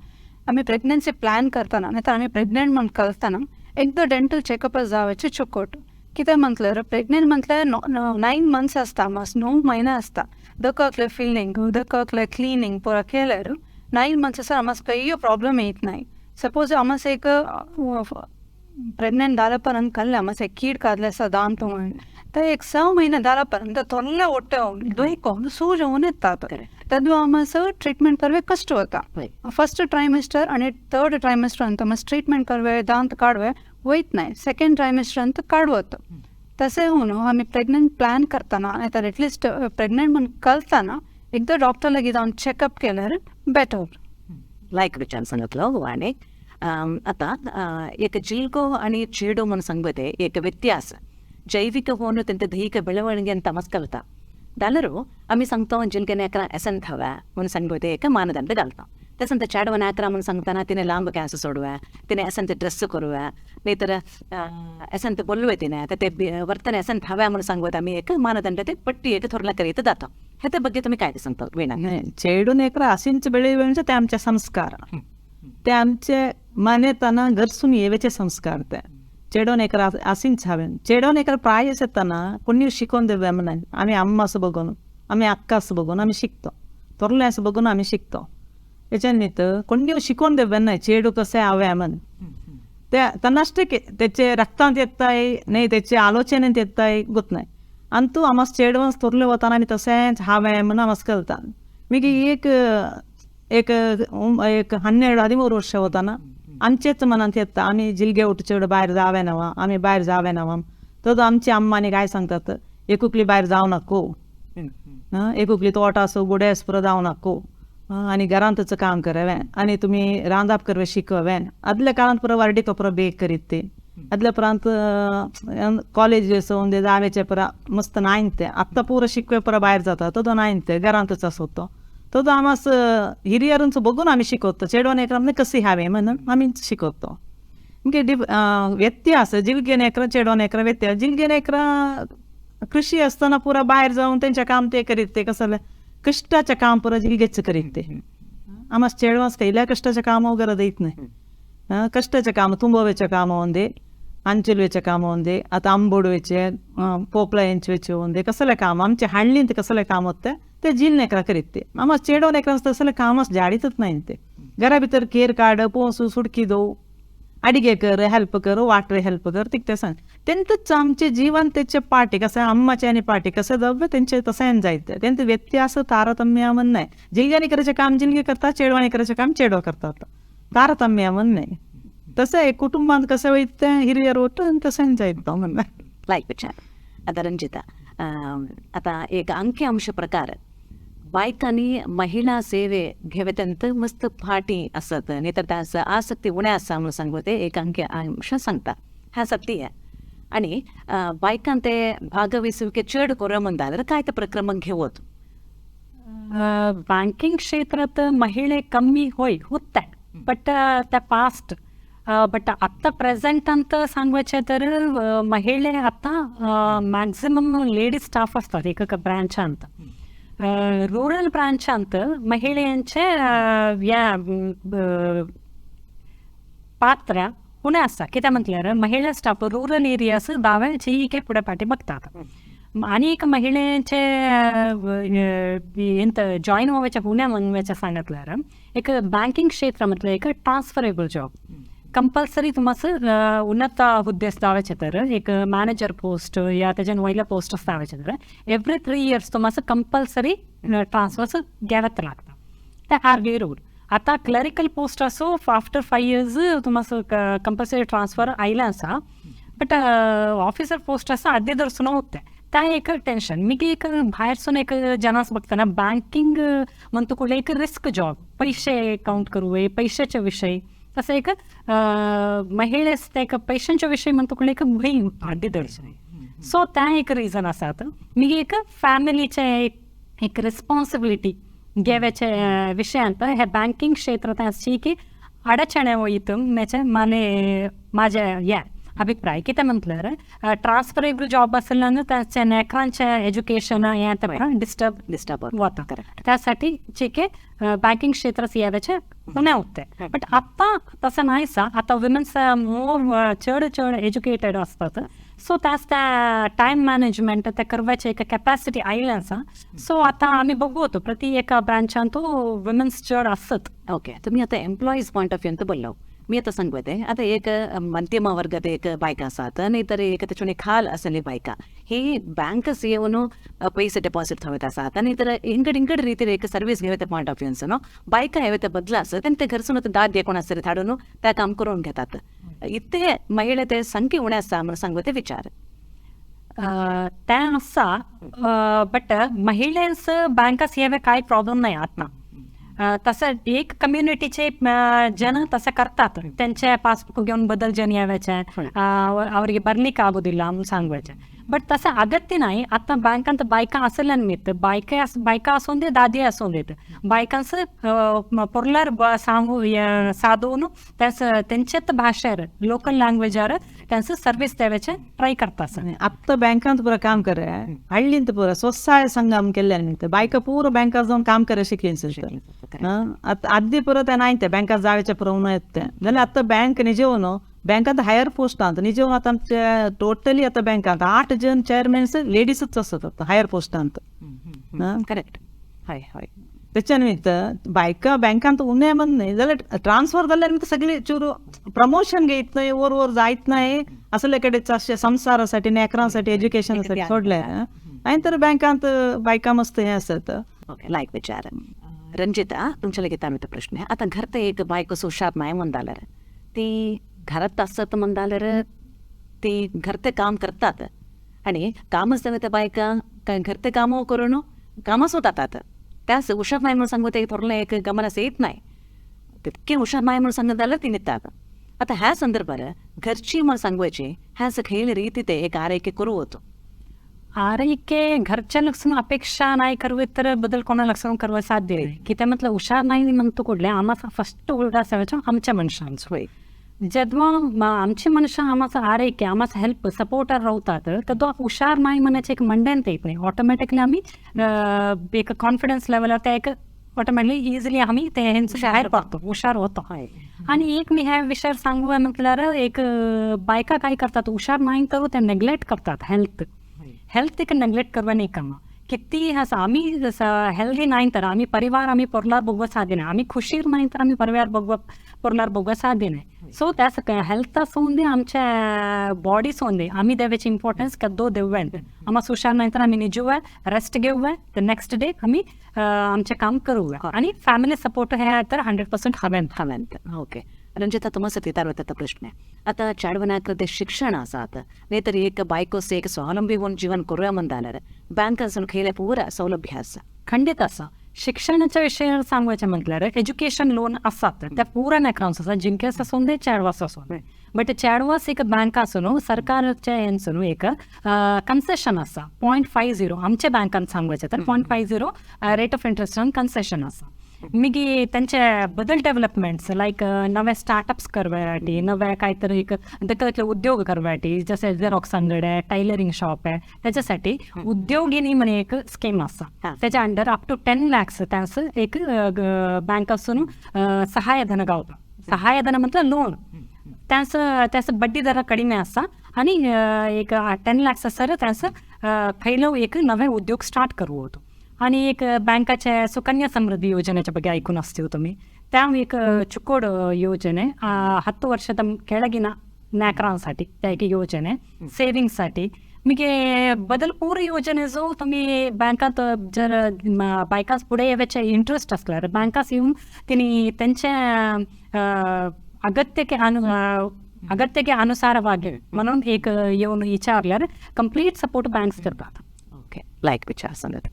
आमी प्रेग्नन्सी प्लॅन करतना नाहीतर आमी प्रेग्नंट म्हण करतना एकदां डेंटल चॅकअप जावचे चोकोट. कितें म्हटल्यार प्रेग्नंट म्हटल्यार 9 मंथ्स आसता, मास 9 म्हयने आसता, दककलें फिलिंग दककलें क्लिनींग पुरो केल्यार 9 मंथ्स आसा आमकां खंय प्रॉब्लम येत नाय. सपोज आमस एक प्रेग्नंट जाल्या पर्यंत कल्ले आमस एक कीड काडले आसा दांत म्हण तर एक 6 म्हयने जाल्या पर्यंत थोडले ओट्टे दुयको सूज होवन येतात, तेदो आमस ट्रिटमेंट करवे कश्ट वता. फर्स्ट ट्रायमिस्टर आनी थर्ड ट्रायमिस्टर अंत आमस ट्रिटमेंट करवे दांत काडवे वयत नाय, सेकेंड ट्रायमिस्टर अंत काडवत. तशें न्हू आमी प्रेग्नंट प्लॅन करतना नाहीतर एटलिस्ट प्रेग्नंट म्हण कळतना एकदां डॉक्टर लागीं जावन चॅकअप केल्यार बेटर. लायक विचार सांगितलो. आनी आतां एक जिल्गो आनी चेडो म्हणून सांगता एक व्यत्यास ಜೈವಿಕ ಹೋನು ತೆಂತ ದೈಹಿಕ ಬೆಳವಣಿಗೆ ಅಂತ ಮಸ್ಕಲ್ತ ದಾಲರು ಆಮಿ सांगतो जिलगेने ಎಸೆಂಟ್ ಹವ म्हणून सांगते एक ಮಾನದಂಡ घालता. तसं ते चेडवान आकरा म्हणून सांगताना तिने लांब केंस सोडवे, तिने असं ते ड्रेस करूवे, नाही तर असं ते बोलवे तिने, तर ते वर्तने असं हव्या म्हणून सांगवत आम्ही एक मानदंड ते पट्टी एक थोरला करीत जातो. ह्याच्या ಬಗ್ಗೆ तुम्ही काय सांगता वीणा? चेडू नेकरा अशींच ಬೆಳೆಯುವೆ म्हणजे ते आमचे संस्कार, ते आमचे मनेतना घरसून येवेचे संस्कार. ते चेडो नेकरा अशींच हवे. चेडो नेकरा प्रायस येताना कोणी शिकवून देवे म्हणून आम्ही अम्मास बघून, आम्ही अक्कास बघून आम्ही शिकतो, तोरल्यास बघून आम्ही शिकतो. याच्यानिमित्त कोणी शिकवून देवे नाही चेडू कसे हवे म्हणून. ते त्यांनाच त्याचे रक्तांत येताय नाही, त्याचे आलोचनेत येताय गोत नाही. अंतू आमास चेडवांस तोरले वताना आमी तशेंच हांवें म्हणून आमास कळता. मागीर एक एक एक 12-13 वर्ष वताना आमचेच मनांत येता आमी जिलगे उठ चेड भायर जावे नवा, आमी भायर जावे नवा. तर आमची अम्मा आनी काय सांगतात, एकुकली भायर जावं नको, एकुकली तोटा आसूं गुडे आसूं पुरो जावं नको, आनी घरांतच काम करवें आनी तुमी रांदप करवे शिकवें. आदल्या काळांत पुरो वार्डी कपरो बेग करीत ते. आदल्या उपरांत कॉलेज ते जावेचे पुरा मस्त नायन ते आत्तां पुरो शिकवे पुरो भायर जाता तो नायन ते घरांतच आसो तो. तो आमास हिरियरूंच बघून आमी शिकवतो. चेडवान एकरां कशी हांवें म्हणून आमी शिकवतो. मागीर व्यत्यास जिलगेन एकरां चेडवान एकरां व्यत्यास. जिलगेन एकरां कृषी असताना पुरा भायर जावन तेंचें काम ते करीत ते कसलें कश्टाचें काम पुरो जिलगेच करीत ते. आमास चेडवांस खंयल्या कश्टाचें काम वगैरे दीत न्हय. कश्टाचें काम तुंबोवेचें काम होंदे, अंचुलवेचें काम होंदे, आतां आंबोडवेचे पोपला हेंचवेचे होंदे, कसलें काम आमचे हाडलीं ते कसलें काम होते ते जिल नेकरा करीत ते. आमास चेडो नेकरा तसलें कामच जाडीतच नाही ते. घरा भितर केर काड पोसू सुडकी दो अडिगे कर हेल्प कर वाटर हेल्प कर तिक सांग. तेंच आमचें जीवन तेचे पाटी कसं अम्माचे आनी पाटी कसं दब तेंचे तशें जायत तेंचे व्यत्यास तारतम्य म्हण नाही. जिलग्यांनी करायचें काम जिलगे करतात, चेडवांनी करायचें काम चेडो करतात, तारतम्य म्हण नाही. तसं एक कुटुंबांत कसं वयता तें हिरियर वता आनी तशें जायत म्हण. लायक विचार. आतां रंजिता, आतां एक अंकी अंश प्रकार बायकांनी महिला सेवे घेवेतंत मस्त फाटी असत नाही तर त्यास आसक्ती उणे आसा म्हणून सांगते एक अंकी अंश सांगता हा सत्य आहे. आणि बायकां ते भागविसुके चड करूया म्हणता जाल्यार काय ते प्रक्रम घेवत? बँकिंग क्षेत्रात महिले कमी होय होते बट त्या पास्ट बट आत्ता प्रेझेंट ಅಂತ सांगवायचे तर महिले आता मॅक्झिमम लेडीज स्टाफ असतात एका ब्रांच ಅಂತ. रूरल ब्रांच ಅಂತ महिलांचे या पात्र उणें आसा. कित्याक म्हटल्यार महिला स्टाफ रुरल एरियास दावे चीके फुडें फाटीं बघतात. आनी एक महिलेचे ಎಂತ ಜಾಯಿನ್ होवाचे उणें म्हणवाचें सांगतल्यार एक बँकिंग क्षेत्र म्हटल्यार एक ट्रान्सफरेबल जॉब कंपल्सरी तुम्हाला उन्नत हुद्देस दावायचे तर एक मॅनेजर पोस्ट या त्याच्या वयल्या पोस्ट दावायचे तर एव्हरी 3 इयर्स तुम्हाला कंपल्सरी ट्रान्सफर्स घ्यावं लागतं. ते आर बी I rule. आता क्लरिकल पोस्ट असो आफ्टर 5 इयर्स तुम्हाला कंपल्सरी ट्रान्सफर आयलें आसा बट ऑफिसर पोस्ट आसा अर्दे दर्सून होते त्या एक टेन्शन. मी एक भायरसून एक जनास बघताना बँकिंग म्हणतो कुठलं एक रिस्क जॉब, पैसे काउंट करूये पैशाच्या विषयी तसं एक महिलेस ते एक पैशांच्या विषयी म्हणतो कुठलं एक भंय अर्दे दर्शन. सो त्या एक रिझन आसात. मी एक फॅमिलीचे एक रिस्पॉन्सिबिलिटी घेवचे विषयांत हे बँकिंग क्षेत्रात आसची की अडचणे वयता म्हणजे माने माझ्या या अभिप्राय कितें म्हटल्यार ट्रान्सफरेबल जॉब आसल्यान ताचे नेकरांचें एज्युकेशन हें तें डिस्टर्ब डिस्टर्ब वता. त्यासाठी ठीक आहे बँकिंग क्षेत्रात येवचे उणें होते बट आत्तां तशें नायसा. आतां वुमेन्स मोर चड चड एज्युकेटेड आसतात सो त्याच त्या टायम मॅनेजमेंट ते करपाचे एक कॅपॅसिटी आयिल्लें आसा. सो आतां आमी बघू प्रति एका ब्रांचान तो वुमेन्स चड आसत. ओके, तुमी आतां एम्प्लॉईज पॉयंट ऑफ व्यू बोललो. मी आता सांगते आता एक मध्यम वर्गात एक बायका आसात नाही तर एक त्याच्या खाल असलेली बायका ही बँकस येवन पैसे डिपॉझिट थवत आसात नाही तर इंकड इंकड रीतीर एक सर्वीस घेवते पॉयंट ऑफ व्यू बायका येवते बदला आसत आनी ते घरसून दाद कोण आसतले धाडून त्या काम करून घेतात. इतले महिला ते संख्ये उणे आसा म्हणून सांगते विचार ते आसा बट महिलेस बँकास येवे काय प्रॉब्लेम नाही आता. तसं एक कम्युनिटीचे जन तसं करतात त्यांचे पासबुक घेऊन बदल जन यावायचे ಅವರಿಗೆ ಬರ್ಲಿಕ್ಕೆ ಆಗೋದಿಲ್ಲ ಅಂತ सांगवायचे. बट तसं अगत्य नाही. आता बँकांत बायका असल्या निमित्त बायका बायका असून दे, दादी असून देत, बायकांचं पोर्लर सांगू साधून त्याचं त्यांच्यात भाषेर लोकल लँग्वेजार त्यांचं सर्व्हिस द्यायचे ट्राय करतात. आत्ता बँकांत पुरा काम करे हಳ್ಳಿंत पुरा स्वसाय संघ आम केल्ल्या निमित्त बायका पूरा बँकात जाऊन काम करे शिकलीन. आता आधी पुरा त्या नाही, त्या बँकात जायच्या पुरा उन्हा येत जाल्यार आतां बँक निजेवन बँकात हायर पोस्ट आंत निजेवन आतां आमचे टोटली आतां बँकांत 8 जण चेअरमॅन्स लेडीजच आसत आतां हायर पोस्टांत. करेक्ट, हय हय. त्याच्या निमित्त बायका बँकांत उणे म्हण न्हय जाल्यार ट्रान्सफर जाल्यार निमित्त सगळे चूर प्रमोशन घेत नाही, वर वर जायत नाही, असले कडेच अशे संसारासाठी, नेकरांसाठी, एज्युकेशनासाठी सोडले आणि तर बँकांत बायका मस्त हे आसत. ओके, लायक विचार. रंजिता, तुमच्या लगेच आम्ही प्रश्न आहे. आता घर ते एक बायको हुशार नाही म्हणदालर, ती घरात असत म्हणदालर, ती घर ते काम करतात आणि कामच नव्हे त्या बायका काय घर ते कामं करून कामच होतात. त्यास हुशार नाही म्हणून सांगू ते थोडं एक गमनास येत नाही, तितके हुशार नाही म्हणून सांगत आलं ती निघतात. आता ह्या संदर्भात घरची म्हणून सांगवायची ह्याच खेळ रीती ते एक आरैके करू होतो. आरैके घरच्या लक्षण अपेक्षा नाही करवे तर बदल कोणा लक्षण करवा साध्य नाही. की ते म्हटलं हुशार नाही म्हणतो कुठले आम्हाला फर्स्ट उलटा असायचो आमच्या मनशांचो. होय, जेव्हा आमची मनुष्य आम्हाला आरैके आम्हाला हेल्प सपोर्टर रावतात तर तो हुशार नाही म्हणायचे एक मंडन येत नाही. ऑटोमॅटिकली आम्ही एक कॉन्फिडन्स लेवलवर त्या एक ऑटोमॅटिकली इझिली आम्ही ते बाहेर पडतो, हुशार होतो. आणि एक मी ह्या विषयावर सांगू म्हटल्यावर एक बायका काय करतात हुशार नाही तर त्या नेग्लेक्ट करतात हेल्थ. हेल्थ एक नेग्लेक्ट करवा नाही कामा किती असं आम्ही जसं हेल्दी नाही तर आम्ही परिवार आम्ही पोरलार बघवा साध्य नाही, आम्ही खुशीर नाही तर आम्ही परिवार बघवा पोरलार बघवा साध्य नाही. सो त्यास हेल्थ सोंदे आमच्या बॉडी सोंदे आम्ही देवाची इम्पॉर्टन्स कद्दो देऊया. आम्हाला हुशार नाही तर आम्ही निजूया, रेस्ट घेऊया, तर नेक्स्ट डे आम्ही आमचे काम करूया. आणि फॅमिली सपोर्ट हे तर 100% हवेन. हवेन. ओके रंजिता, तुम्हाला तितार प्रश्न आहे. आता चाडवनाकृते शिक्षण आसात नाही तर एक बायकोस एक स्वावलंबी होऊन जीवन करूया म्हणताणार बँकांसून खेळ पुरा सौलभ्य आसा. खंडित आसा. शिक्षणाच्या विषयावर सांगवायचे म्हटल्यार एज्युकेशन लोन आसात त्या पुरा नेकरांस आसा, जिंकेस आसून दे चेडवास आसून दे. बट चेडवास एक बँक आसून सरकारच्या हेंसून एक कन्सेशन आसा 0.50 आमच्या बँकान सांगवायचें तर 0.50 रेट ऑफ इंट्रस्टान कन्सेशन आसा. मागीर तेंचे बदल डेव्हलपमेंट्स लायक नवे स्टार्टअप्स करव्याटी, नवे काहीतरी एक कसले उद्योग करव्याटी, जसे झेरॉक्स अंगड आहे, टेलरिंग शॉप आहे, त्याच्यासाठी उद्योगिनी म्हणे एक स्कीम आसा. त्याच्या अंडर अप टू 10 लॅक्स त्यांचं एक बँक असून सहाय्यधन गावता. सहाय्यधन म्हटलं लोन त्यांचं त्याचं बड्डी दर कडिमे आसा आणि एक 10 लॅक्स आसर त्यांचं खयलो एक नवे उद्योग स्टार्ट करू होतो. आणि एक बँकाच्या सुकन्या समृद्धी योजनेच्या ಬಗ್ಗೆ ऐकून असतील तुम्ही, त्या एक चुकोड योजने 10 ವರ್ಷದ ಕೆಳಗಿನ नाकरांसाठी त्या एक योजने सेविंगसाठी. मगे बदल पूर योजने जो तुम्ही बँकात जर बायकांस पुढे येण्याचे इंटरेस्ट असल्यार बँकास येऊन तिने त्यांच्या अगत्यಕ್ಕೆ अनुसारವಾಗಿ म्हणून एक येऊन विचारल्यार कंप्लीट सपोर्ट बँक्स करतात. ओके, लायक विचार सांगत.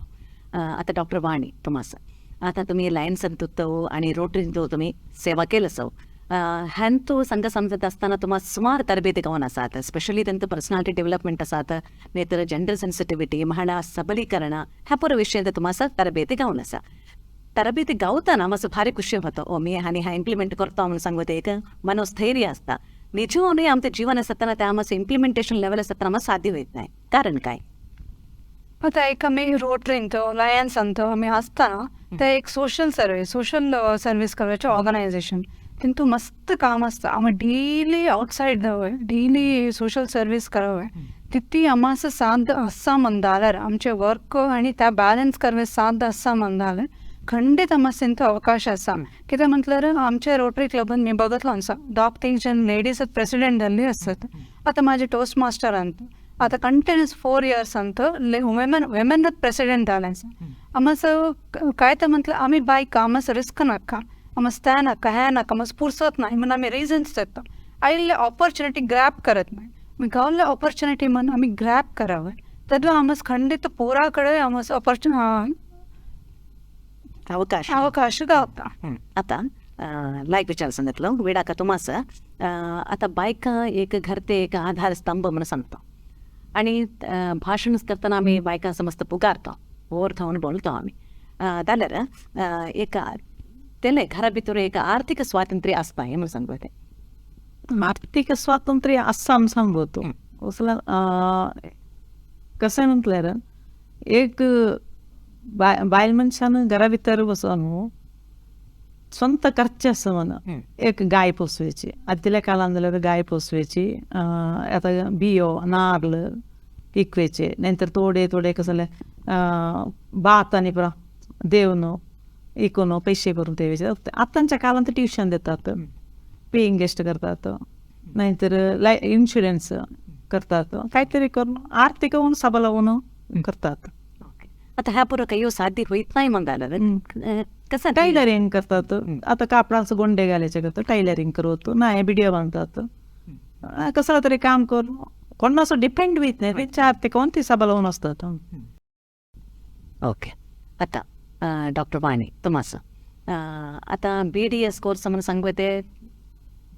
आता डॉक्टर वाणी, तुम्हाला आता तुम्ही लायन्स अंतुत्तव आणि रोटरींतू तुम्ही सेवा केलं सौ ह्यांतू संघ समजत असताना तुम्हाला सुमार तरबेती गावन आसात, स्पेशली त्यांचं पर्सनॅलिटी डेव्हलपमेंट आसात नाही तर जेंडर सेन्सिटिव्हिटी महिला सबलीकरण ह्या पुरो विषयांत तुम्हाला तरबेती गावन आसा. तरबेती गावताना मातसो भारी खुशी होतो, ओ मी आनी हा इम्प्लिमेंट करतो म्हणून सांगता एक मनोस्थैर्य आसता. निजूनय आमचं जीवन आसतना त्या मातसो इम्प्लिमेंटेशन लेवल आसतना मातसो साध्य वयत नाही, कारण काय? आता एक आमी रोटरींत लायन्स अंत आमी आसतना ते एक सोशल सर्वीस करपाचें ऑर्गनायझेशन, तितून मस्त काम आसता. आमी डेली आवटसायड जावय, डेली सोशल सर्वीस करवय, तितली आमास साध्य आसा म्हणजाल्यार आमचें वर्क आनी त्या बॅलन्स करवे साध्य आसा म्हणजाल्यार खंडीत आमास तेंचो अवकाश आसा. कित्याक म्हटल्यार आमच्या रोटरी क्लबान मी बघितलो आसा 2-3 जण लेडीज प्रेसिडेंट जाल्ली आसत. आतां म्हाजे टोस्ट मास्टर अंत आतां कंटिन्युअस 4 इयर्स अंत वेमेन प्रेसिडेंट जालें आसा. आमास काय तर म्हटलं आमी बायक आमास रिस्क नाका, आमास तें नाका, हें नाका, आमास पुरसत ना म्हणून आमी रिजन्स देता. आयिल्ले ऑपॉर्च्युनिटी ग्रॅब करत नाही, गावल्ले ऑपॉर्च्युनिटी म्हणून आमी ग्रॅब करावे तेन्ना आमास खंडीत पोरा कडेन आमास अवकाश अवकाश गावता. आता लायक विचार सांगितलं वेडाका तुम्हास. आता बायका एक घर ते एक आधार स्तंभ म्हणून सांगता. आणि भाशण करतना आमी बायकां समस्त पुकारता, वोर थवन बोलतो आमी. जाल्यार एक तेले घरा भितर एक आर्थिक स्वातंत्र्य आसता हें म्हणून सांगता तें. आर्थिक स्वातंत्र्य आसा म्हूण सांगतो उसला कशें म्हटल्यार एक बायल मनशान घरा भितर बसून स्वंत खर्च आसा म्हण एक गाय पोसवायची. आदल्या काळान जाल्यार गाय पोसवायची, आतां बियो नार्ल इकवायचे, नंतर थोडे थोडे कसले भात आनी पुरो देवन इकून पैशे करून ठेवायचे. आतांच्या काळांत ट्युशन दितात, पेईंग गेस्ट करतात, नाहीतर इन्शुरन्स करतात, काहीतरी करून आर्थिक होऊन सबल होऊन करतात. आता ह्या पुरो काही साध्य होईत नाही मग कसं टैलरिंग करतात. आता कापडाचं गोंडे घालायचे करतात, टैलरिंग करतो, नाही व्हिडिओ बांधतात, कसं तरी काम करून कोणाचो डिपेंड होईत नाही, त्यांच्या आर्थिक होऊन ती सबल होऊन असतात. ओके. आता डॉक्टर वाणी तुमास आता BDS course म्हणून सांगते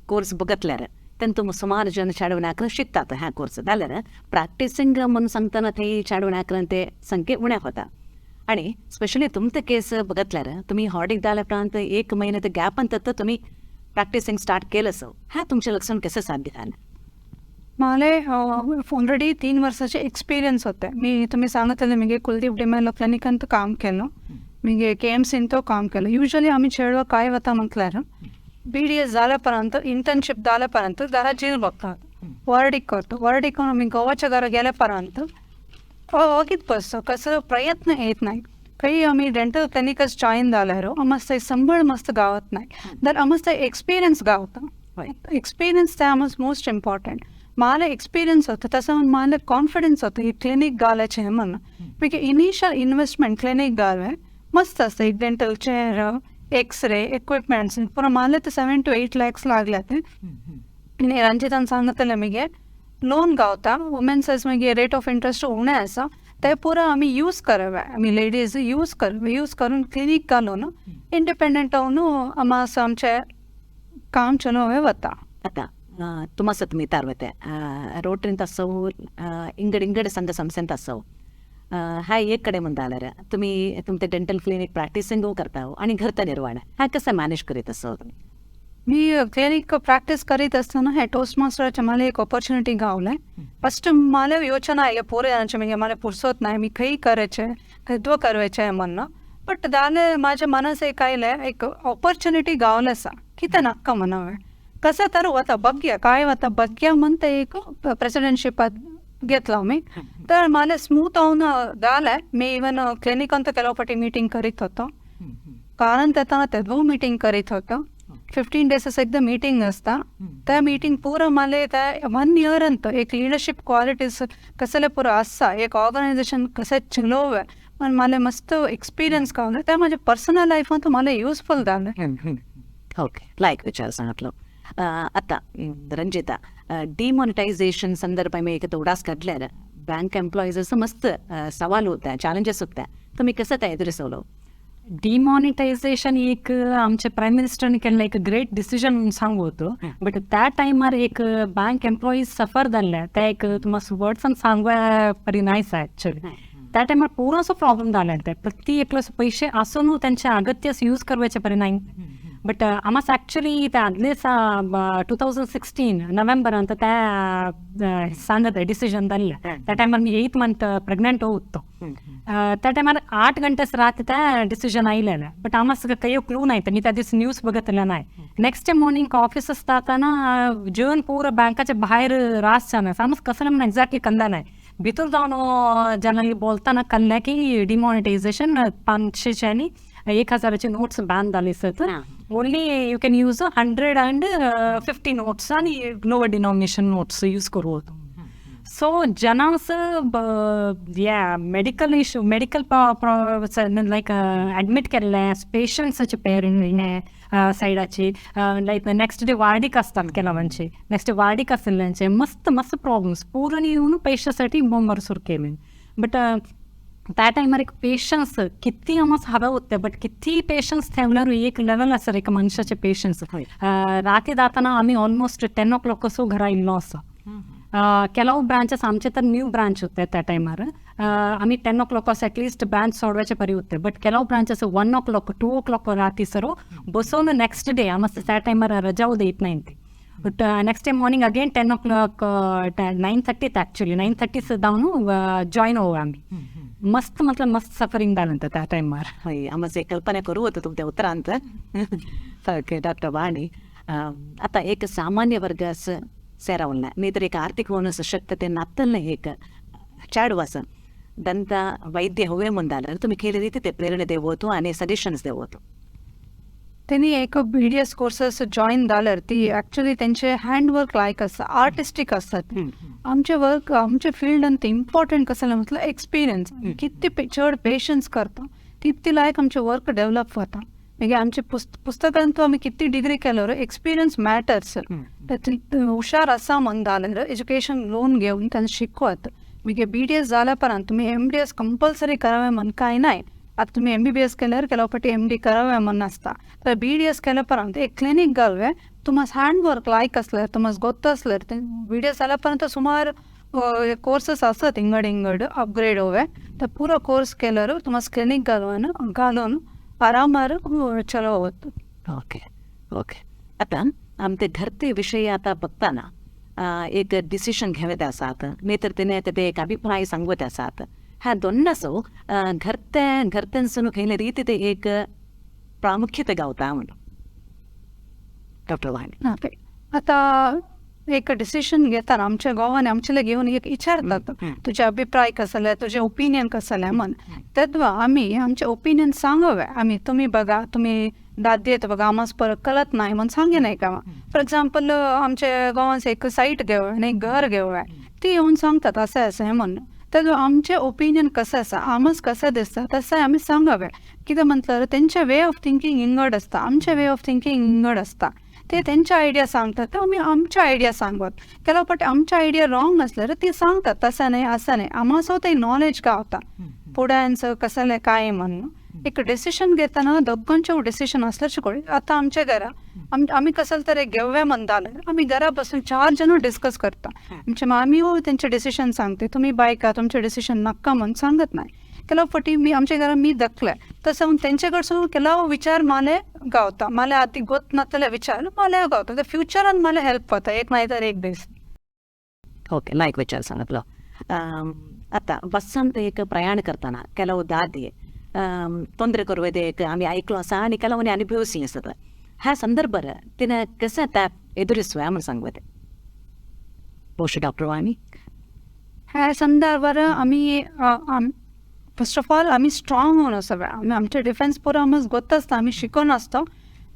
कोर्स बघतल्यार तेंतु सुमार जन चेडवणाक शिकतात ह्या कोर्स, जाल्यार प्रॅक्टिसिंग म्हणून सांगतना थंय चेडवणाक ते संख्ये उण्या होता. आणि स्पेशली तुमचं केस बघतल्यार तुम्ही हॉर्डिक जाल्या उपरांत 1 महिने ते गॅप अंतर तुम्ही प्रॅक्टिसिंग स्टार्ट केलं सो ह्या तुमच्या लक्षण कसं साध्य झालं? मला ऑलरेडी 3 वर्षाचे एक्सपिरियन्स होते. मी तुम्ही सांगितलं मी कुलदीप डेमेलो क्लिनिकांत काम केलं, मी KMCन तो काम केलं. युजली आम्ही चेडवा काय वता म्हटल्यार BDS जाल्यापर्यंत इंटर्नशिप जाल्यापर्यंत घरा जीव बघतात, वर्डीक करतो, वर्डीक करून आमी गोवाच्या घरा गेल्यापर्यंत वगीत बसतो, कसं प्रयत्न येत नाही. काही आम्ही डेंटल क्लिनिकच जॉईन जाल्यार आमकां थंय संबळ मस्त गावत नाही, तर आमकां थंय एक्सपिरियन्स गावता. एक्सपिरियन्स ते आमकां मोस्ट इम्पॉर्टंट. मला एक्सपिरियन्स होतं तसं मला कॉन्फिडन्स होतं ही क्लिनिक घालायचें म्हणून. because initial investment clinic घालवे मस्त आसता, एक डेंटल चेअर, एक्सरे इक्विपमेंट्स पुरो मला ते 7 to 8 lakhs लागले ते. आनी रंजितान सांगतलें मागीर लोन गावता, वुमेन्स मागीर रेट ऑफ इंट्रस्ट उणें आसा, ते पुरो आमी यूज करवे, आमी लेडीज यूज करवे, यूज करून क्लिनीक घालून इंडिपेंडंट जावन आमकां आमचें काम चलोवं वता. आता तुमास तुमी तारवते रोटरींत आसो, इंगड इंगड संघ संस्थेंत आसो, हा एक कडेन म्हणटाल्यार तुमी तुमचे डेंटल क्लिनीक प्रॅक्टिसिंग करता आणि घरचं निर्वहण हा कसं मॅनेज करीत असो तुम्ही? मी क्लिनिक प्रॅक्टिस करीत असताना हे टोस्ट मास्टराचे मला एक ऑपॉर्च्युनिटी गावले. फस्ट मला योजना आयले पोरे जाणांचे मागीर मला पुरसत नाही, मी खंय करायचे केद्दो करायचें म्हणून. बट जालें म्हाज्या मनास एक आयलें एक ऑपॉर्च्युनिटी गावलें आसा कितें नाका म्हणावें कसं तर वता बघया काय वता बघया म्हण ते एक प्रेसिडेंटशिपात घेतला मी. तर मला स्मूथ होऊन जालें. मी इवन क्लिनिकांत ಕೆಲವು ಪटी मीटिंग करीत होतो, कारण तेताना तेदो मीटिंग करीत होतो. 15 डेस एकदा मीटिंग असता, त्या मीटिंग पुरो मला त्या 1 इयर अंत एक लिडरशिप क्वालिटीज कसले पुरो आसा, एक ऑर्गनायझेशन कशें चलोवे पण मला मस्त एक्सपिरियन्स गावले. त्या माझ्या पर्सनल लायफांत मला युजफुल जालें. ओके, लायक विचार सांगितलं. आता रंजिता, डिमॉनिटायझेशन संदर्भ में एक उडास काढल्यार बँक एम्प्लॉईज मस्त सवाल होत्या, चॅलेंजेस होत्या, तुम्ही कसं त्या एದುರಿಸೋಲು? डिमॉनिटायझेशन एक आमच्या प्राईम मिनिस्टरने केल्लें एक ग्रेट डिसिजन सांगू होतो, बट त्या टायमार एक बँक एम्प्लॉईज सफर जाल्ले ते एक तुमकां वर्ड्सान सांगू परी नायस ॲक्च्युली. त्या टायमार पुरो असो प्रॉब्लेम जाले ते प्रति एकलो पयशे आसून त्यांचे अगत्य यूज करवाचे परी नाही. बट आमास ॲक्च्युली ते आदले 2016 नोव्हेंबरांत त्या सांगत डिसिजन जाल्लें. त्या टायमार मी 8 मंथ प्रेग्नंट होतो, त्या टायमार 8 गंटेच रात त्या डिसिजन आयलेलें. बट आमास काही क्लू नाही, मी त्या दिवस न्यूज बघितलं नाही. नेक्स्ट डे मॉर्निंग ऑफिस असताना जेवण पुरं बँकाच्या बाहेर रास जाणार आमस कसं म्हणून एक्झॅक्टली कंदा नाही. भितर जाऊन जनरली बोलताना कळलं की डिमॉनिटायझेशन 500 आणि 1000 नोट्स बॅन झाले sir, only you can use 150 notes आणि लोअर डिनॉमिनेशन नोट्स यूज करू होतो. सो जनांस या medical issue, medical like admit केल्ले पेशंट्साचे पेरेंट सायडाची लायक नेक्स्ट डे वार्डीक असतात ಕೆಲवांचे, नेक्स्ट डे वार्डीक आशिल्ल्यांचे मस्त मस्त प्रॉब्लेम्स पूर्ण येऊन पैशासाठी बोंबार सुरू केले. बट त्या टायमार एक पेशन्स किती आमकां हवे होते, बट किती पेशन्स ठेवल्यार एक लेवल आसा एका मनशाचे पेशन्स. राती जाताना आमी ऑलमोस्ट 10 o'clock असो घरा इल्लो आसा. ಕೆಲವು ब्रांचेस आमचे तर न्यू ब्रांच होते त्या टायमार आमी 10 o'clock at least branch सोडवायचे परी होते, बट ಕೆಲವು ब्रांचेस 1 o'clock 2 o'clock राती सरो बसोवन नेक्स्ट डे आमस त्या टायमार रजा देत नाही ती. But next day morning again 10 o'clock 9:30 actually 9:30 जावन जॉईन होऊ आमी. मस्त मतलब मस्त सफरिंग जालें त्या टायमार. हय, आमचे कल्पना करू होतं तुमच्या उतरांत. ओके डॉक्टर वाणी, आता एक सामान्य वर्गास सेरावलं नाही तर एक आर्थिक होणं सशक्तते नातलं एक चेडू आसा दंत वैद्य होवे ಮುಂದಾಲ तुम्ही केले रीती ते प्रेरणा देवतो आणि सजेशन्स देवतो. त्यांनी एक BDS courses join जाल्यार ती ॲक्च्युली त्यांचे हँडवर्क लायक आसता, आर्टिस्टीक आसतात. आमचे वर्क आमचे फिल्डान ते इम्पॉर्टंट कसं म्हटलं एक्सपिरियन्स, कितले चड पेशन्स करता तितकी लायक आमचे वर्क डेव्हलप जाता. मागीर आमचे पुस्तकांत आमी कितली डिग्री केल्यार एक्सपिरियन्स मॅटर्स. हुशार आसा म्हण जाल्यार एज्युकेशन लोन घेवन तांकां शिकवत. मागीर BDS जाल्या उपरांत तुमी MDS compulsory करावे म्हण कांय नाय. आतां तुमी MBBS केल्यार ಕೆಲವು ಪटी MD करावे म्हण नासता. तर BDS केल्या उपरांत एक क्लिनीक घालवे, तुमकां हँड वर्क लायक आसल्यार तुमकां गोत्त आसल्यार ते BDS जाल्या उपरांत सुमार कोर्सेस आसत इंगड इंगड अपग्रेड होवे, तर पुरो कोर्स केल्यार तुमकां क्लिनीक घालून घालून आरामार चलोवत. ओके ओके, आता आमचे घरते विषय आता बघताना एक डिसिशन घेवत आसात नाही तर तिने ते एक अभिप्राय सांगवत आसात, ह्या दोन्नासो घरते घरत्यांसून खंयले रीती ते एक प्रामुख्यते गावता म्हणून डॉक्टर वाणी. ओके, आतां एक डिसिशन घेताना आमच्या गोवान आमचे घेवन एक विचारतात तुजे अभिप्राय कसले, तुजे ओपिनियन कसले म्हण. तेद्वा आमी आमचे ओपिनियन सांगवे आमी, तुमी बघा तुमी दाद बघा आमस परत कळत नाही म्हण सांगे नाही का. फॉर एक्झाम्पल आमच्या गोवान एक सायट घेवया आनी एक घर घेवया, ती येवन सांगतात असें असें म्हण. तेद्वा आमचें ओपिनियन कशें आसा, आमस कशें दिसता तशें आमी सांगावे. कितें म्हटल्यार तेंचे वे ऑफ थिंकींग इंगड आसता, आमचे वे ऑफ थिंकींग इंगड आसता. ते तेंचे आयडिया सांगतात ते आमी आमचे आयडिया सांगत. ಕೆಲವು पटी आमचे आयडिया रॉंग आसल्यार ती सांगतात तशें न्हय अशें न्हय, आमसो ते नॉलेज गावता फुड्यांच कसलें काय म्हण. एक डिसिशन घेतना दोगांचे डिसिशन आसल्यार शिकोय. आतां आमच्या घरा आमी कसले तर एक घेवया म्हणटा जाल्यार आमी घरा बसून 4 जाण डिस्कस करता. आमचे मामीय तेंचे डिसिशन सांगते, तुमी बायका तुमचें डिसिशन नाका म्हण सांगत नाही. ಕೆಲವು पटी मी आमच्या घरा मी दखले तसं तेंचे कडसून ಕೆಲವು विचार माले गावता, माले आती गोत नातले विचार माले गावता, ते फ्युचरान माले हेल्प जाता एक नाही तर एक दीस. ओके, लायक विचार सांगितलं. आता बस्सांत एक प्रयाण करताना ಕೆಲವು ದಾದಿ ತೊಂದರೆ करूं एक आमी ऐकलो आसा आनी ಕೆಲवनी अनुभवसी आसता, ह्या संदर्भार तिने कसं त्या एದುರಿಸುವ म्हणून सांगवते ಬಹುಶಃ डॉक्टर वाणी. ह्या संदर्भार आमी फर्स्ट ऑफ ऑल आमी स्ट्रॉंग होवन आसता. आमी आमचे डिफेन्स पुरो आमकां गोत्त आसता, आमी शिकोन आसता,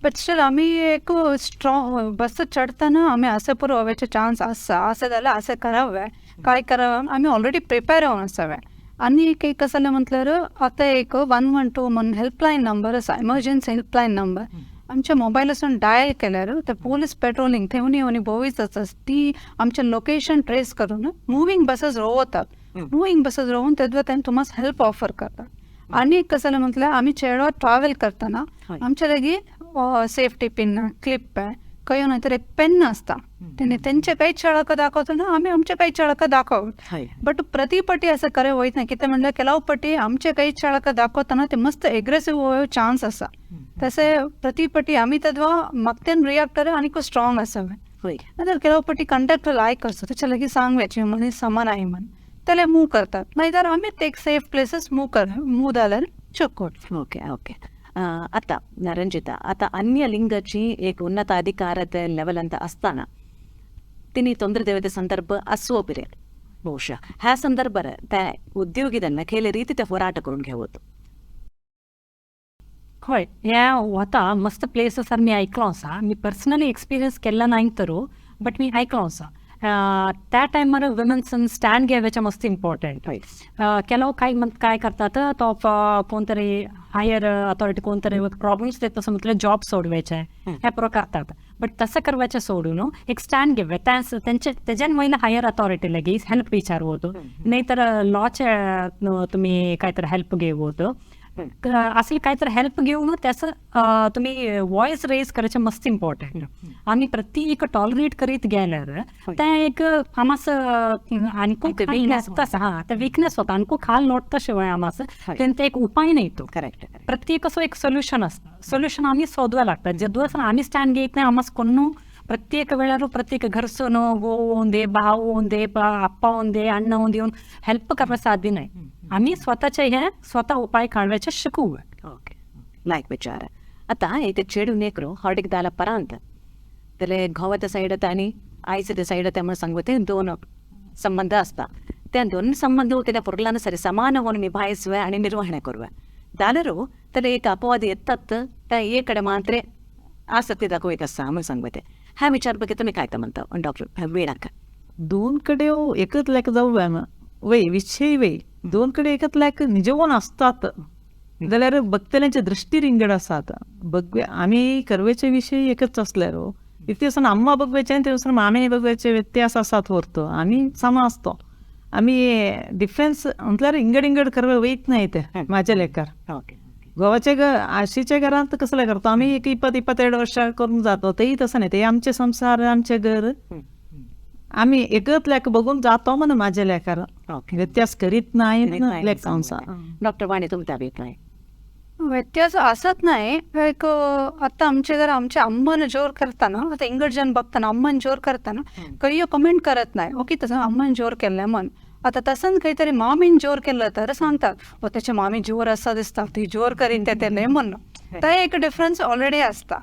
बट स्टील आमी एक स्ट्रॉंग बस चडतना आमी अशें पुरो होवचे चान्स आसा, अशें जाल्यार अशें करावे काय करावे आमी ऑलरेडी प्रिपेर होवन आसावे. आनी एक एक कसलें म्हटल्यार आतां एक 112 म्हण हेल्पलायन नंबर आसा, एमर्जन्सी हेल्पलायन नंबर. आमच्या मोबायलासून डायल केल्यार ते पोलीस पेट्रोलिंग थेवनी येवनी भोवीच आसा, ती आमचें लोकेशन ट्रेस करून मुवींग बसेस रोवतात, मुवींग बसेस रोवन तेद्वा तें तुमकां हेल्प ऑफर करतात. आनी एक कसलें म्हटल्यार आमी चेडो ट्रॅवल करतना आमचे लागीं सेफ्टी पिन क्लिप खंय न्हय तर एक पेन आसता, तेणे तेंचे काही चळक दाखवतना आमी आमचे काही चळक दाखवत. बट प्रति पटी असं करे वयत ना, कितें म्हणल्यार ಕೆಲವು पटी आमचे काही चळक दाखवतना ते मस्त एग्रेसिव होवो चान्स आसा. तशें प्रति पटी आमी तेद्वा मक्तेन रिएक्ट आनीक स्ट्रॉंग आसा. नातर ಕೆಲವು पटी कंडक्टर लायक आसता तेच्या लागीं सांगवेचें मनीस समान आहे म्हण, त्याला मूव करतात, नाहीतर आम्ही ते एक सेफ प्लेसीस मूव कर मूव जाल्यार चोकोट. ओके ओके, आता रंजिता, आता अन्य लिंगाची एक उन्नत अधिकाರದ ಲೆವೆಲ್ ಅಂತ असताना तिने ತೊಂದರೆ ದೇವತೆ ಸಂದರ್ಭ असो पिरेल ಬಹುಶಃ ह्या संदर्भार त्या उद्योगिदांना खेळ रीती ते ಹೋರಾಟ करून घेवत. हय, हें वता मस्त प्लेसीस मी आयकलो आसा, मी पर्सनली एक्सपिरियन्स केल्लो नाय तर बट मी आयकलो आसा. त्या टायमार वुमेन्सान स्टँड घेवचें मस्त इम्पॉर्टंट. ಕೆಲವು काय काय करतात तो कोण तरी हायर अथॉरिटी कोण तरी प्रॉब्लेम्स देत तसं म्हटल्यार जॉब सोडवायचे हे पुरो करतात, बट तसं करवाचें सोडून एक स्टँड घेवया तेंचे तेज्यान वयले हायर अथॉरिटी लागीं हेल्प विचारवत, नाही तर लॉचे तुमी काय तर हेल्प घेवत. असली काय तर हेल्प घेऊन त्याचं तुम्ही वॉयस रेज करायचे मस्त इम्पॉर्टंट. आम्ही प्रत्येक टॉलरेट करीत गेल्यार ते एक आमास आनीकू हा ते विकनेस होता, आनीकू खाल लोटता शिवाय आमास तें एक उपाय नाही तो. करेक्ट. प्रत्येक असो एक सोल्युशन असता, सोल्युशन आम्ही सोदवा लागता. जेदोस आम्ही स्टँड घेत नाही आमास कोण प्रत्येक वेळारू प्रत्येक घरसोनो गो होऊन भाऊ होऊन दे, आप्पा होऊन दे, अण्णा होऊन देऊन हेल्प करण्या साध्य नाही. आम्ही स्वतःचे हे स्वतः उपाय काढवायचे शिकू. ओके, लायक विचार. आता एक चेडू नेकरो हॉर्डिक दाला परांत त्याले घोवाच्या साईड आणि आईच्या साईड त्यामुळे सांगते दोन संबंध असता. त्या दोन संबंध त्या पुरलाನ सरी समान होऊन निभाಯಿಸುವೆ आणि ನಿರ್ವಹಣೆ करुವೆ. दालರು त्याला एक अपवाद येतात त्या एकडे मात्र आसक्ती दाखवत असता म्हणून सांगते. ह्या विचार ಬಗ್ಗೆ तुम्ही काय म्हणता डॉक्टर वीणाका? दोन कडे एकच लेक जाऊ वय विषय वय दोन कडे एकच लेक निजवून असतात जाल्यार बघतल्यांचे दृष्टी रिंगड आसात. बघवे आमी करवेचे विषय एकच असल्यार इथे अम्मा बघवायचे आणि ते मामे बघवायचे व्यत्यास आसात व्हरतो आमी समा असतो. आमी डिफरन्स म्हटल्यार इंगड इंगड करवे वयत नाही ते माझ्या लेखार. ओके. गोवाच्या आशीच्या घरात कसं करतो आम्ही एक 20-22 वर्ष करून जातो, तेही तसं नाही. ते आमचे संसार आमचे घर आम्ही एकच लेख बघून जातो म्हणून माझ्या लेखार व्यत्यास करीत नाही लेखांचा. डॉक्टर वाणी, तुमचा अभिप्राय? व्यत्यास असत नाही. एक आता आमच्या घर आमच्या अम्मान जोर करताना आता इंगड जण बघताना अम्मान जोर करताना काही कमेंट करत नाही. ओके, तसं अम्मान जोर केलं म्हण. आता तसंच काहीतरी मामीन जोर केलं तर सांगतात ओ त्याच्या मामी जोर असा दिसतात ती जोर करीन ते ते म्हणून. तर एक डिफरन्स ऑलरेडी असता.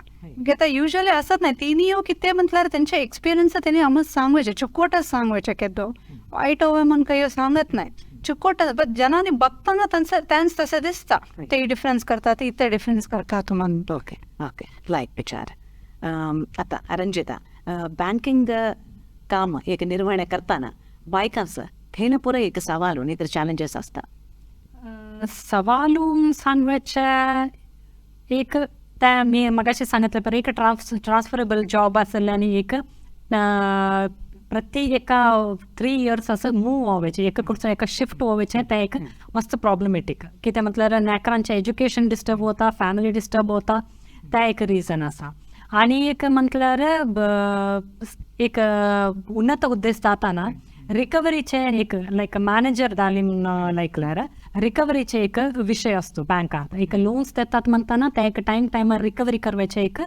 आता युजली असत नाही. तिन्ही किती म्हटल्यार त्यांचे एक्सपिरियन्स त्यांनी आम्हाला सांगवायचे चुकोटच सांगवायचे केदो वाईट हवे म्हणून काही सांगत नाही चुकोट. बट जनानी बघताना त्यांचं त्यांच तसं दिसता ते डिफरन्स करतात इथे डिफरन्स करतात म्हणून. ओके ओके, लायक विचार. आता रंजिता, बँकिंग काम एक निर्वहणे करताना बायकांचं थेन पुरा एक सवाल नाही तर चॅलेंजेस असतात. सवालू सांगवायचे एक त्या मी मगाशी सांगितलं पर एक ट्रान्सफरेबल जॉब असेल आणि एक प्रत्येक एका 3 इयर्स असं मूव व्हायचे एका कडसून एका शिफ्ट व्हायचे त्या एक मस्त प्रॉब्लेमॅटिक कितें म्हटल्यार नेकरांचें एज्युकेशन डिस्टर्ब वता, फॅमिली डिस्टर्ब वता, त्या एक रिजन आसा. आनी एक म्हटल्यार एक उन्नत उद्देश जाताना रिकवरीचे एक लायक मॅनेजर जाली म्हणून लायकल्यार रिकवरीचे एक विषय असतो. बँकात एक लोन्स देतात म्हणताना त्या एक टायम टायमार रिकवरी करवायचे एक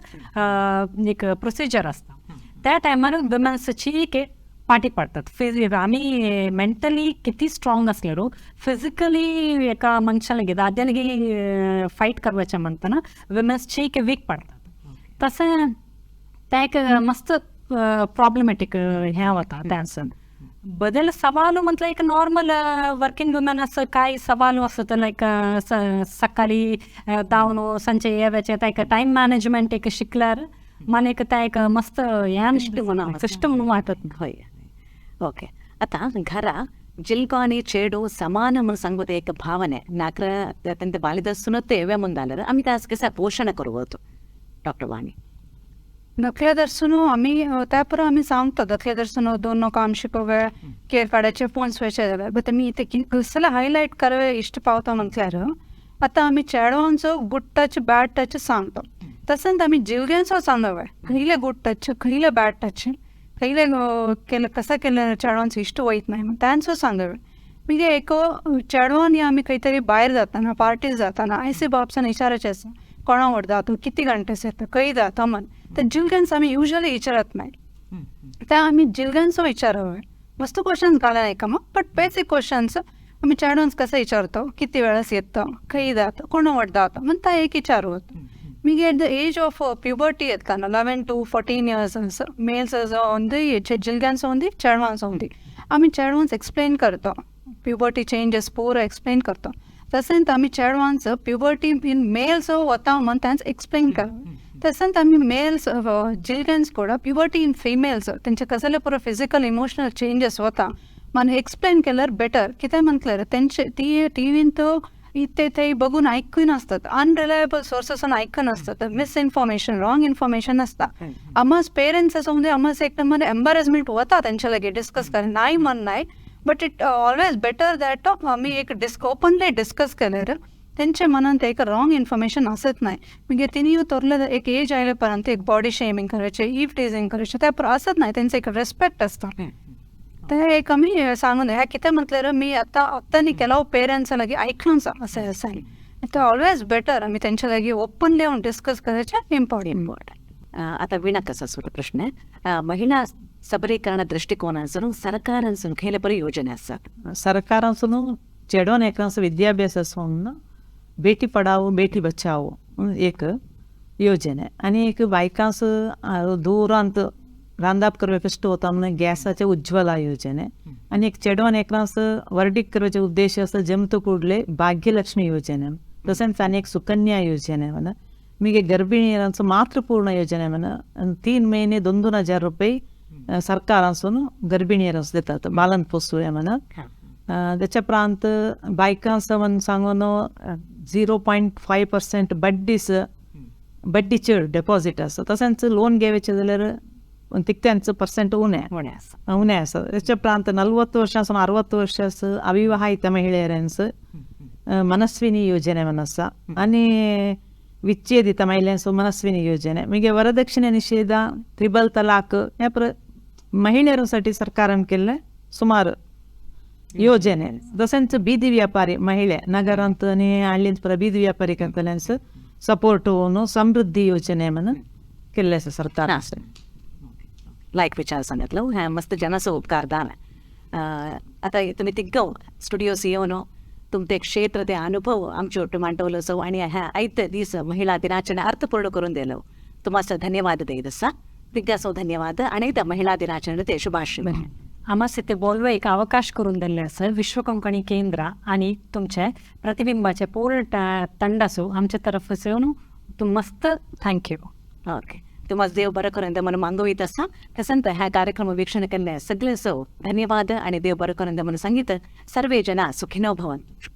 एक प्रोसिजर असता. त्या टायमार वुमन्सची एक पाटी पडतात. आमी मेंटली किती स्ट्रॉंग असलेलो फिजिकली एका मनशाला दाद्याला फायट करवायचे म्हणताना वुमन्सची एक वीक पडतात. तशें त्या एक मस्त प्रॉब्लेमॅटीक हें वता. त्यासन बदल सवाल म्हटलं एक नॉर्मल वर्किंग वुमन असं काय सवाल असतं लायक सकाळी धावन संचे येवायचे त्या एक टायम मॅनेजमेंट एक शिकल्यार मला एक त्या एक मस्त सिस्टम म्हणून वाटत. हय. ओके, आता घरा जिल्को आणि चेडू समान म्हणून सांगते एक भावने नाकर त्यांच्या बालिदस्సుनते एव्या ಮುಂದಾಲर आम्ही त्यास कसं पोषण करवतो. डॉक्टर वाणी? दाखल्या दर्शनो आम्ही त्या पर आम्ही सांगतो दाखल्या दर्शनो दोन काम शिकवे केअर काढायचे फोन्स व्हायचे जाल्यार बट मी इथे कसलं हायलायट करावे इश्ट पावता म्हटल्यार आता आम्ही चेडवांचो गुड टच बॅड टच सांगतो. तसंच आम्ही जिवग्यांचो सांगवे खयले गुड टच खयले बॅड टच खयले केलं कसं केलं चेडवांचो इश्ट वयत नाही त्यांचो सांगवे. म्हणजे एक चेडवांनी आम्ही खंय तरी भायर जाताना पार्टीज जाताना आयसी बाबसान विचारायचें आसा कोणा व्हड जाता किती घंटेस येता खंय जाता म्हण. तर जिलगन्स आम्ही युजली विचारत नाही. त्या आम्ही जिलगन्सो विचारावे वस्तू क्वेश्चन्स घाला नाही का मग बट बेसिक क्वेश्चन्स आम्ही चेडवांस कसं विचारतो किती वेळास येतं खंय जाता कोणा व्हड जाता म्हण त्या एक विचारू होतो. मागीर at the age of puberty येताना 11 to 14 years mails ఉంది जिलग्यांस ఉంది चेडवांस ఉంది आम्ही चेडवांस एक्सप्लेन करतो प्युबर्टी चेंजेस पुरो एक्सप्लेन करतो. तसेंच आम्ही चेडवांस प्युबर्टी इन मेल्स वता म्हण त्यांच एक्सप्लेन करतो. तसेंच आम्ही मेल्स चिल्ड्रन्स ಕೂಡ प्युबर्टी इन फिमेल्स तेंचे कसले पुरो फिजिकल इमोशनल चेंजेस वता म्हण एक्सप्लेन केल्यार बेटर. कितें म्हटल्यार तेंचे ती टिवीन इथे ते बघून ऐकून असतात अनरिलायबल सोर्सेसान ऐकून असतात मिसइन्फॉर्मेशन रॉंग इन्फॉर्मेशन असता. आमस पेरेंट्स असं म्हणजे आमस एकदम एम्बॅरेसमेंट वता तेंच्या लागीं डिस्कस कर नाही म्हण नाही but it always better that आमी एक ओपनली डिस्कस केल्यार तेंच्या मनांत एक रॉंग इन्फॉर्मेशन आसत नाही. मागीर तेणी तोरले एक एज आयले पर्यंत एक बॉडी शेमिंग करायचे, इव टीजिंग करायचे, ते आसत नाही, तेंचे एक रेस्पेक्ट आसता. ते एक आमी सांगून ह्या कितें म्हटल्यार मी आतां आतां न्ही ಕೆಲವು पेरंट्स लागीं आयकलां असें असें. ते ऑलवेज बेटर आमी तेंच्या लागीं ओपनली येवन डिस्कस करायचें इम्पॉर्टंट. इम्पॉर्टंट. आता वीणा कसा प्रश्न, महिला सबलीकरण दृष्टिकोनासून सरकारांसून खंयले बरी योजने आसात? सरकारांसून चेडवान एकांस विद्याभ्यास आसून बेटी पढाओ बेटी बचाओ एक योजने, आनी एक बायकांस दूरांत रांदाप करवे कश्ट वता म्हणून गॅसाचे उज्ज्वला योजने, आनी एक चेडवान एकरांस वर्डीक करपाचे उद्देश आसा जमत ಕೂಡಲೇ ಭಾಗ್ಯಲಕ್ಷ್ಮಿ ಯೋಜನೆ, तशेंच आनी एक सुकन्या योजने म्हण, मागीर गर्भिणीयांचो मातृपूर्ण योजने म्हण 3 महिने 2-2 हजार रुपये सरकारांसून गर्भिणीयरांस दितात बालन पोसुया म्हण. त्याच्या उपरांत बायकांस म्हण सांगून 0.5% बड्डीस बड्डी चड डेपॉझिट आसा, तशेंच लोन घेवचे जाल्यार तितक्यांच पर्सेंट उणें उणें आसा. ಉಣೆ ಆಸ. त्याच्या उपरांत 40 ವರ್ಷ 60 ವರ್ಷ ಅವಿವಾಹಿತ ಮಹಿಳೆಯರನ್ಸ್ ಮನಸ್ವಿನಿ ಯೋಜನೆ ಮನಸ್ಸ, ಆನಿ ವಿಚ್ಛೇದಿತ ಮಹಿಳೆಯನ್ಸ್ ಮನಸ್ವಿನಿ ಯೋಜನೆ, मागीर वरदक्षिणे निषेध, त्रिबल तलाक ह्या महिಳೆಯरसाठी सरकारान केल्ले सुमार ಯೋಜನೆ. तशेंच ಬೀದಿ ವ್ಯಾಪಾರಿ ಮಹಿಳೆ ನಗರಾಂತ आनी ಹಳ್ಳಿಂತ ಪೂರ ಬೀದಿ ವ್ಯಾಪಾರಿ करतल्यांस सपोर्ट समृद्धी योजने म्हणून केल्ले आसा सरकार. लायक विचार सांगितलं ह्या मस्त जनाचो उपकार दान. आता तुम्ही तिग्गव स्टुडिओस येवन तुमचे क्षेत्र ते अनुभव आमचे ಒಟ್ಟು मांडवलो सो आणि ह्या आयत दीस महिला दिनाचರಣೆ अर्थपूर्ण करून दिलो, तुम्हाला धन्यवाद देत तिग्गासो धन्यवाद आणि महिला दिनाचರಣೆ शुभाशय. आमास ते बोलवे एक अवकाश करून दिल्ले आसा विश्व कोंकणी केंद्र आणि तुमचे प्रतिबिंबाचे पूर्ण ತಂಡಸು आमच्या तरफ तुम मस्त thank you. Okay, तुम्हाला देव बरं करून दे म्हणून मागवित आसा. तसंत ह्या कार्यक्रम वीक्षण केल्ले सगळे सो धन्यवाद आणि देव बरं करून दे म्हणून सांगित. सर्वे जना सुखिनो भवन्तु.